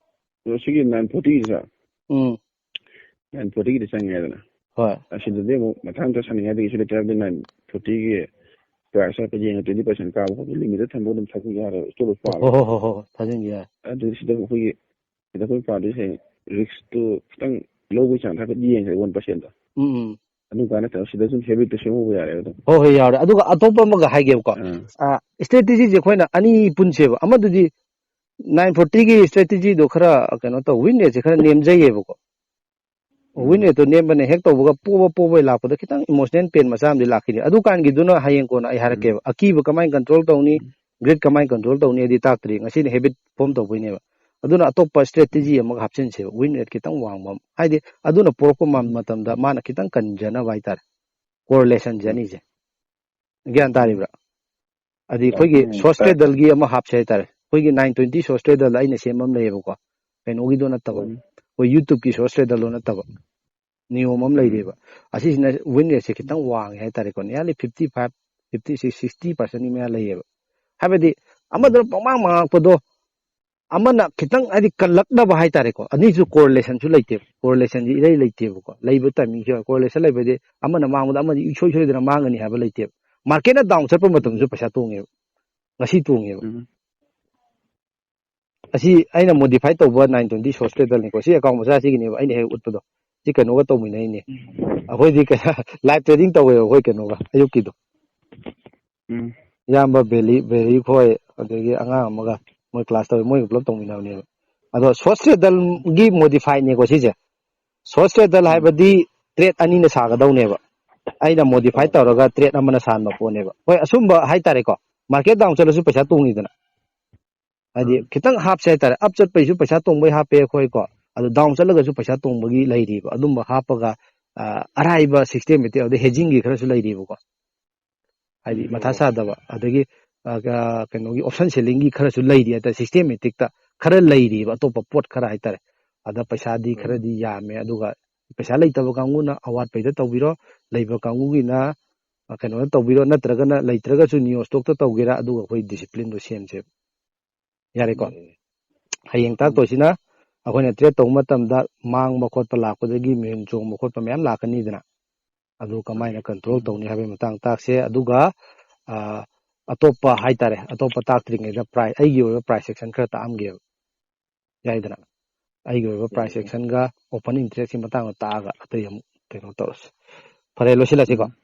ꯑꯗꯣ ꯁꯤꯒꯤ nine forty ꯒꯤꯁꯦ, ꯎꯝ, nine forty ꯒꯤꯗꯤ ꯆꯪꯉꯦꯗꯅ꯫ ꯍꯣꯏ꯫ ꯑꯁꯤꯗꯗꯤ ꯑꯃꯨꯛ ꯃꯊꯪ ꯍꯟꯗꯛ ꯁꯥꯟꯅꯤꯡꯉꯥꯏꯗꯒꯤ ꯁꯤ ꯂꯩꯇ꯭ꯔꯕꯗꯤ nine forty ꯒꯤ price ꯍꯥꯏꯔꯛꯄ ꯌꯦꯡꯉ twenty percent ꯀꯥꯕ ꯈꯣꯠꯄ limit ꯊꯝꯕ ꯑꯗꯨꯝ ꯊꯥꯖꯤꯟ ꯌꯥꯔꯦ, stop loss ꯍꯣꯏ, ꯄꯥꯜꯂꯦ꯫ ꯍꯣꯏ, ꯍꯣꯏ, ꯍꯣꯏ, ꯊꯥꯖꯤꯟꯒꯦ ꯌꯥꯏ꯫ ꯑꯗꯨ ꯁꯤꯗ ꯑꯩꯈꯣꯏꯒꯤ, ꯁꯤꯗ ꯑꯩꯈꯣꯏ ꯄꯥꯗꯣꯏꯁꯦ risk ꯇꯨ ꯈꯤꯇꯪ ꯂꯧꯕꯒꯤ ꯆꯥꯡ ꯍꯥꯏꯐꯦꯠ ꯌꯦꯡꯁꯦ, one percent ꯇ꯫ ꯎꯝ, ꯎꯝ꯫ ꯑꯗꯨꯝ ꯀꯥꯟꯗ ꯁꯤꯗ ꯁꯨꯝ habit ꯇꯨ ꯁꯦꯝꯍꯧꯕ ꯌꯥꯔꯦ ꯑꯗꯨꯝ꯫ ꯍꯣꯏ, ꯍꯣꯏ, ꯌꯥꯎꯔꯦ꯫ ꯑꯗꯨꯒ ꯑꯇꯣꯞꯄ ꯑꯃꯒ ꯍꯥꯏꯒꯦꯕꯀꯣ꯫ ꯑꯥ꯫ ꯑ, strategy ꯁꯦ ꯑꯩꯈꯣꯏꯅ ꯑꯅꯤ ꯄꯨꯟꯁꯦꯕ꯫ ꯑꯃꯗꯨꯗꯤ nine forty ꯒꯤ strategy ꯗꯣ ꯈꯔ ꯀꯩꯅꯣ ꯇꯧ, win rate ꯁꯦ ꯈꯔ ꯅꯦꯝꯖꯩꯌꯦꯕꯀꯣ꯫ ꯎꯝ꯫ Win rate ꯇꯣ ꯅꯦꯝꯕꯅ ꯍꯦꯛ ꯇꯧꯕꯒ ꯄꯣꯕ ꯄꯣꯕꯩ ꯂꯥꯛꯄꯗ ꯈꯤꯇꯪ emotional pain ꯃꯆꯥ ꯑꯃꯗꯤ ꯂꯥꯛꯈꯤꯅꯤ꯫ ꯑꯗꯨꯀꯥꯟꯒꯤꯗꯨꯅ ꯍꯌꯦꯡ ꯀꯣꯟꯅ ꯑꯩ ꯍꯥꯏꯔꯛꯀꯦꯕ꯫ ꯑꯀꯤꯕ ꯀꯃꯥꯏꯅ control ꯇꯧꯅꯤ, greed ꯀꯃꯥꯏꯅ control ꯇꯧꯅꯤ ꯑꯩꯗꯤ ꯇꯥꯛꯇ꯭ꯔꯤ꯫ ꯉꯁꯤꯗꯤ habit form ꯇꯧꯕꯩꯅꯦꯕ꯫ ꯑꯗꯨꯅ ꯑꯇꯣꯞꯄ strategy ꯑꯃꯒ ꯍꯥꯞꯆꯤꯟꯁꯦꯕ, win rate ꯈꯤꯇꯪ ꯋꯥꯡꯕ ꯑꯃ꯫ ꯍꯥꯏꯗꯤ ꯑꯗꯨꯅ ꯄꯨꯔꯛꯄ ꯃ-, ꯃꯇꯝꯗ ꯃꯥꯅ ꯈꯤꯇꯪ ꯀꯟꯖꯅꯕ ꯍꯥꯏꯇꯥꯔꯦ꯫ Correlation ꯁꯦ ꯎꯝ꯫ ꯑꯅꯤꯁꯦ꯫ ꯒ꯭ꯌꯥꯟ ꯇꯥꯔꯤꯕ꯭ꯔꯥ? ꯑꯗꯤ ꯑꯩꯈꯣꯏꯒꯤ ꯎꯝ, Swatch ꯇꯥꯏ, ꯇꯥꯏ꯫ Trader ꯒꯤ ꯑꯃ ꯍꯥꯞꯁꯦ ꯍꯥꯏꯇꯥꯔꯦ꯫ ꯑꯩꯈꯣꯏꯒꯤ nine twenty Swatch Trader ꯗ ꯑꯩꯅ ꯁꯦꯝꯕ ꯑꯃ ꯂꯩꯌꯦꯕꯀꯣ꯫ ꯀꯩꯅꯣꯒꯤꯗꯣ ꯅꯠꯇꯕ꯫ ꯎꯝ꯫ ꯑꯩꯈꯣꯏ YouTube ꯀꯤ Swatch Trader ꯗꯣ ꯅꯠꯇꯕ꯫ ꯅꯤꯌꯣꯝ ꯑꯃ ꯎꯝ꯫ ꯂꯩꯔꯤꯕ꯫ ꯑꯁꯤꯁꯤꯅ win rate ꯁꯦ ꯈꯤꯇꯪ ꯋꯥꯡꯉꯦ ꯍꯥꯏꯇꯥꯔꯦꯀꯣ꯫ Nearly fifty five, fifty six, sixty percent ꯀꯤ ꯃꯌꯥ ꯂꯩꯌꯦꯕ꯫ ꯍꯥꯏꯕꯗꯤ ꯑꯃꯗꯨꯅ ꯄꯪꯃꯥꯡ ꯃꯥꯡꯉꯛꯄꯗꯣ ꯑꯃꯅ ꯈꯤꯇꯪ ꯍꯥꯏꯗꯤ ꯀꯜꯂꯛꯅꯕ ꯍꯥꯏꯇꯥꯔꯦꯀꯣ, ꯑꯅꯤꯁꯨ ꯀꯣꯔꯤꯂꯦꯁꯟꯁꯨ ꯂꯩꯇꯦꯕ, ꯀꯣꯔꯤꯂꯦꯁꯟꯁꯤ ꯏꯔꯩ ꯂꯩꯇꯦꯕꯀꯣ꯫ ꯂꯩꯕ ꯇꯥꯏꯃꯤꯡꯁꯦ ꯀꯣꯔꯤꯂꯦꯁꯟ ꯂꯩꯕꯗꯤ ꯑꯃꯅ ꯃꯥꯡꯕꯗ ꯑꯃꯗꯤ ꯏꯁꯣꯏ ꯁꯣꯏꯗꯅ ꯃꯥꯡꯒꯅꯤ ꯍꯥꯏꯕ ꯂꯩꯇꯦꯕ꯫ ꯃꯥꯔꯀꯦꯠꯅ ꯗꯥꯎꯟ ꯆꯠꯄ ꯃꯇꯝꯗꯁꯨ ꯄꯩꯁꯥ ꯇꯣꯡꯉꯦꯕ, ꯉꯁꯤ ꯇꯣꯡꯉꯦꯕ꯫ ꯎꯝ꯫ ꯑꯁꯤ ꯑꯩꯅ ꯃꯣꯗꯤꯐꯥꯏ ꯇꯧꯕ ꯅꯥꯏꯟ ꯇ꯭ꯋꯦꯟꯇꯤ ꯁꯣꯔꯁ ꯇ꯭ꯔꯦꯗꯔꯅꯤꯀꯣ꯫ ꯁꯤ ꯑꯦꯀꯥꯎꯟ ꯃꯆꯥꯁꯤꯒꯤꯅꯦꯕ ꯑꯩꯅ ꯍꯦꯛ ꯎꯠꯄꯗꯣ꯫ ꯁꯤ ꯀꯩꯅꯣꯒ ꯇꯧꯃꯤꯟꯅꯩꯅꯦ꯫ ꯑꯩꯈꯣꯏꯗꯤ ꯂꯥꯏꯚ ꯇ꯭ꯔꯦꯗꯤꯡ ꯇꯧꯋꯦꯕ ꯑꯩꯈꯣꯏ ꯀꯩꯅꯣꯒ, ꯑꯌꯨꯛꯀꯤꯗꯣ꯫ ꯎꯝ꯫ ꯏꯌꯥꯝꯕ ꯕꯦꯂꯤ, ꯕꯦꯂꯤ ꯈꯣꯏ, ꯑꯗꯒꯤ ꯑꯉꯥꯡ ꯑꯃꯒ ꯃꯣꯏ ꯀ꯭ꯂꯥꯁ ꯇꯧꯋꯦ, ꯃꯣꯏꯒ ꯄꯨꯂꯞ ꯇꯧꯃꯤꯟꯅꯕꯅꯦꯕ꯫ ꯑꯗꯣ ꯁꯣꯔꯁ ꯇ꯭ꯔꯦꯗꯔꯒꯤ ꯃꯣꯗꯤꯐꯥꯏꯅꯦꯀꯣ ꯁꯤꯁꯦ꯫ ꯁꯣꯔꯁ ꯇ꯭ꯔꯦꯗꯔ ꯎꯝ꯫ ꯍꯥꯏꯕꯗꯤ ꯇ꯭ꯔꯦꯠ ꯑꯅꯤꯅ ꯁꯥꯒꯗꯧꯅꯦꯕ꯫ ꯑꯩꯅ ꯃꯣꯗꯤꯐꯥꯏ ꯑꯣ꯫ ꯇꯧꯔꯒ ꯇ꯭ꯔꯦꯠ ꯑꯃꯅ ꯁꯥꯟꯕ ꯄꯣꯠꯅꯦꯕ꯫ ꯍꯣꯏ, ꯑꯁꯨꯝꯕ ꯍꯥꯏꯇꯥꯔꯦꯀꯣ, ꯃꯥꯔꯀꯦꯠ ꯗꯥꯎꯟ ꯆꯠꯂꯁꯨ ꯄꯩꯁꯥ ꯇꯣꯡꯉꯤꯗꯅ꯫ ꯍꯥꯏꯗꯤ ꯎꯝ꯫ ꯈꯤꯇꯪ ꯍꯥꯞꯁꯦ ꯍꯥꯏꯇꯥꯔꯦ, ꯑꯞ ꯆꯠꯄꯩꯁꯨ ꯄꯩꯁꯥ ꯇꯣꯡꯕꯩ ꯍꯥꯞꯄꯦ ꯑꯩꯈꯣꯏꯀꯣ, ꯑꯗꯣ ꯗꯥꯎꯟ ꯆꯠꯂꯒꯁꯨ ꯄꯩꯁꯥ ꯇꯣꯡꯕꯒꯤ ꯂꯩꯔꯤꯕ꯫ ꯑꯗꯨꯝꯕ ꯍꯥꯞꯄꯒ ꯑ, ꯑꯔꯥꯏꯕ ꯁꯤꯁꯇꯦꯃꯦꯇꯤꯛ, ꯑꯗꯩ ꯍꯦꯖꯤꯡꯒꯤ ꯈꯔꯁꯨ ꯂꯩꯔꯤꯕꯀꯣ꯫ ꯍꯥꯏꯗꯤ ꯎꯝ꯫ ꯃꯊꯥ ꯁꯥꯗꯕ, ꯑꯗꯒꯤ ꯑ, ꯑ, ꯀꯩꯅꯣꯒꯤ ꯑꯣꯞꯁꯟ ꯁꯦꯂꯤꯡꯒꯤ ꯈꯔꯁꯨ ꯂꯩꯔꯤ ꯍꯥꯏꯇꯥꯔꯦ, ꯁꯤꯁꯇꯦꯃꯦꯇꯤꯛꯇ ꯈꯔ ꯂꯩꯔꯤꯕ, ꯑꯇꯣꯞꯄ ꯄꯣꯠ ꯈꯔ ꯍꯥꯏꯇꯥꯔꯦ꯫ ꯑꯗ ꯄꯩꯁꯥꯗꯤ ꯎꯝ꯫ ꯈꯔꯗꯤ ꯌꯥꯝꯃꯦ, ꯑꯗꯨꯒ ꯄꯩꯁꯥ ꯂꯩꯇꯕ ꯀꯥꯡꯕꯨꯅ ꯑꯋꯥꯠꯄꯩꯗ ꯇꯧꯕꯤꯔꯣ, ꯂꯩꯕ ꯀꯥꯡꯕꯨꯒꯤꯅ ꯑ, ꯀꯩꯅꯣꯗ ꯇꯧꯕꯤꯔꯣ, ꯅꯠꯇ꯭ꯔꯒꯅ ꯂꯩꯇ꯭ꯔꯒꯁꯨ ꯅꯤꯌꯣ ꯁ꯭ꯇꯣꯛꯇ ꯇꯧꯒꯦꯔꯥ, ꯑꯗꯨꯒ ꯑꯩꯈꯣꯏ ꯗꯤꯁꯤꯄ꯭ꯂꯤꯟꯗꯣ ꯁꯦꯝꯁꯦꯕ꯫ ꯌꯥꯔꯦꯀꯣ? ꯌꯥꯏꯌꯦ꯫ ꯍꯌꯦꯡ ꯎꯝ꯫ ꯇꯥꯛꯇꯣꯏꯁꯤꯅ ꯑꯩꯈꯣꯏꯅ ꯇ꯭ꯔꯦꯠ ꯇꯧꯕ ꯃꯇꯝꯗ ꯃꯥꯡꯕ ꯈꯣꯠꯄ ꯂꯥꯛꯄꯗꯒꯤ ꯃꯤꯍꯨꯟ ꯆꯣꯡꯕ ꯈꯣꯠꯄ ꯃꯌꯥꯝ ꯂꯥꯛꯀꯅꯤꯗꯅ, ꯑꯗꯨ ꯀꯃꯥꯏꯅ ꯀꯟꯇ꯭ꯔꯣꯜ ꯇꯧꯅꯤ ꯍꯥꯏꯕꯒꯤ ꯃꯇꯥꯡ ꯇꯥꯛꯁꯦ꯫ ꯑꯗꯨꯒ ꯑ, ꯑꯇꯣꯞꯄ ꯍꯥꯏꯇꯥꯔꯦ, ꯑꯇꯣꯞꯄ ꯇꯥꯛꯇ꯭ꯔꯤꯉꯩꯗ ꯄ꯭ꯔꯥꯏ-, ꯑꯩꯒꯤ ꯑꯣꯏꯕ ꯄ꯭ꯔꯥꯏꯁ ꯑꯦꯛꯁꯟ ꯈꯔ ꯇꯥꯛꯑꯝꯒꯦꯕ꯫ ꯌꯥꯏꯗꯅ? ꯑꯩꯒꯤ ꯑꯣꯏꯕ ꯄ꯭ꯔꯥꯏꯁ ꯌꯥꯏꯌꯦ꯫ ꯑꯦꯛꯁꯟꯒ ꯑꯣꯄꯟ ꯏꯟꯇꯔꯦꯁꯀꯤ ꯃꯇꯥꯡꯗ ꯇꯥꯛꯑꯒ ꯑꯇꯩ ꯑꯃꯨꯛ ꯀꯩꯅꯣ ꯇꯧꯔꯁꯤ꯫ ꯐꯔꯦ, ꯂꯣꯏꯁꯤꯜꯂꯁꯤꯀꯣ? ꯎꯝ꯫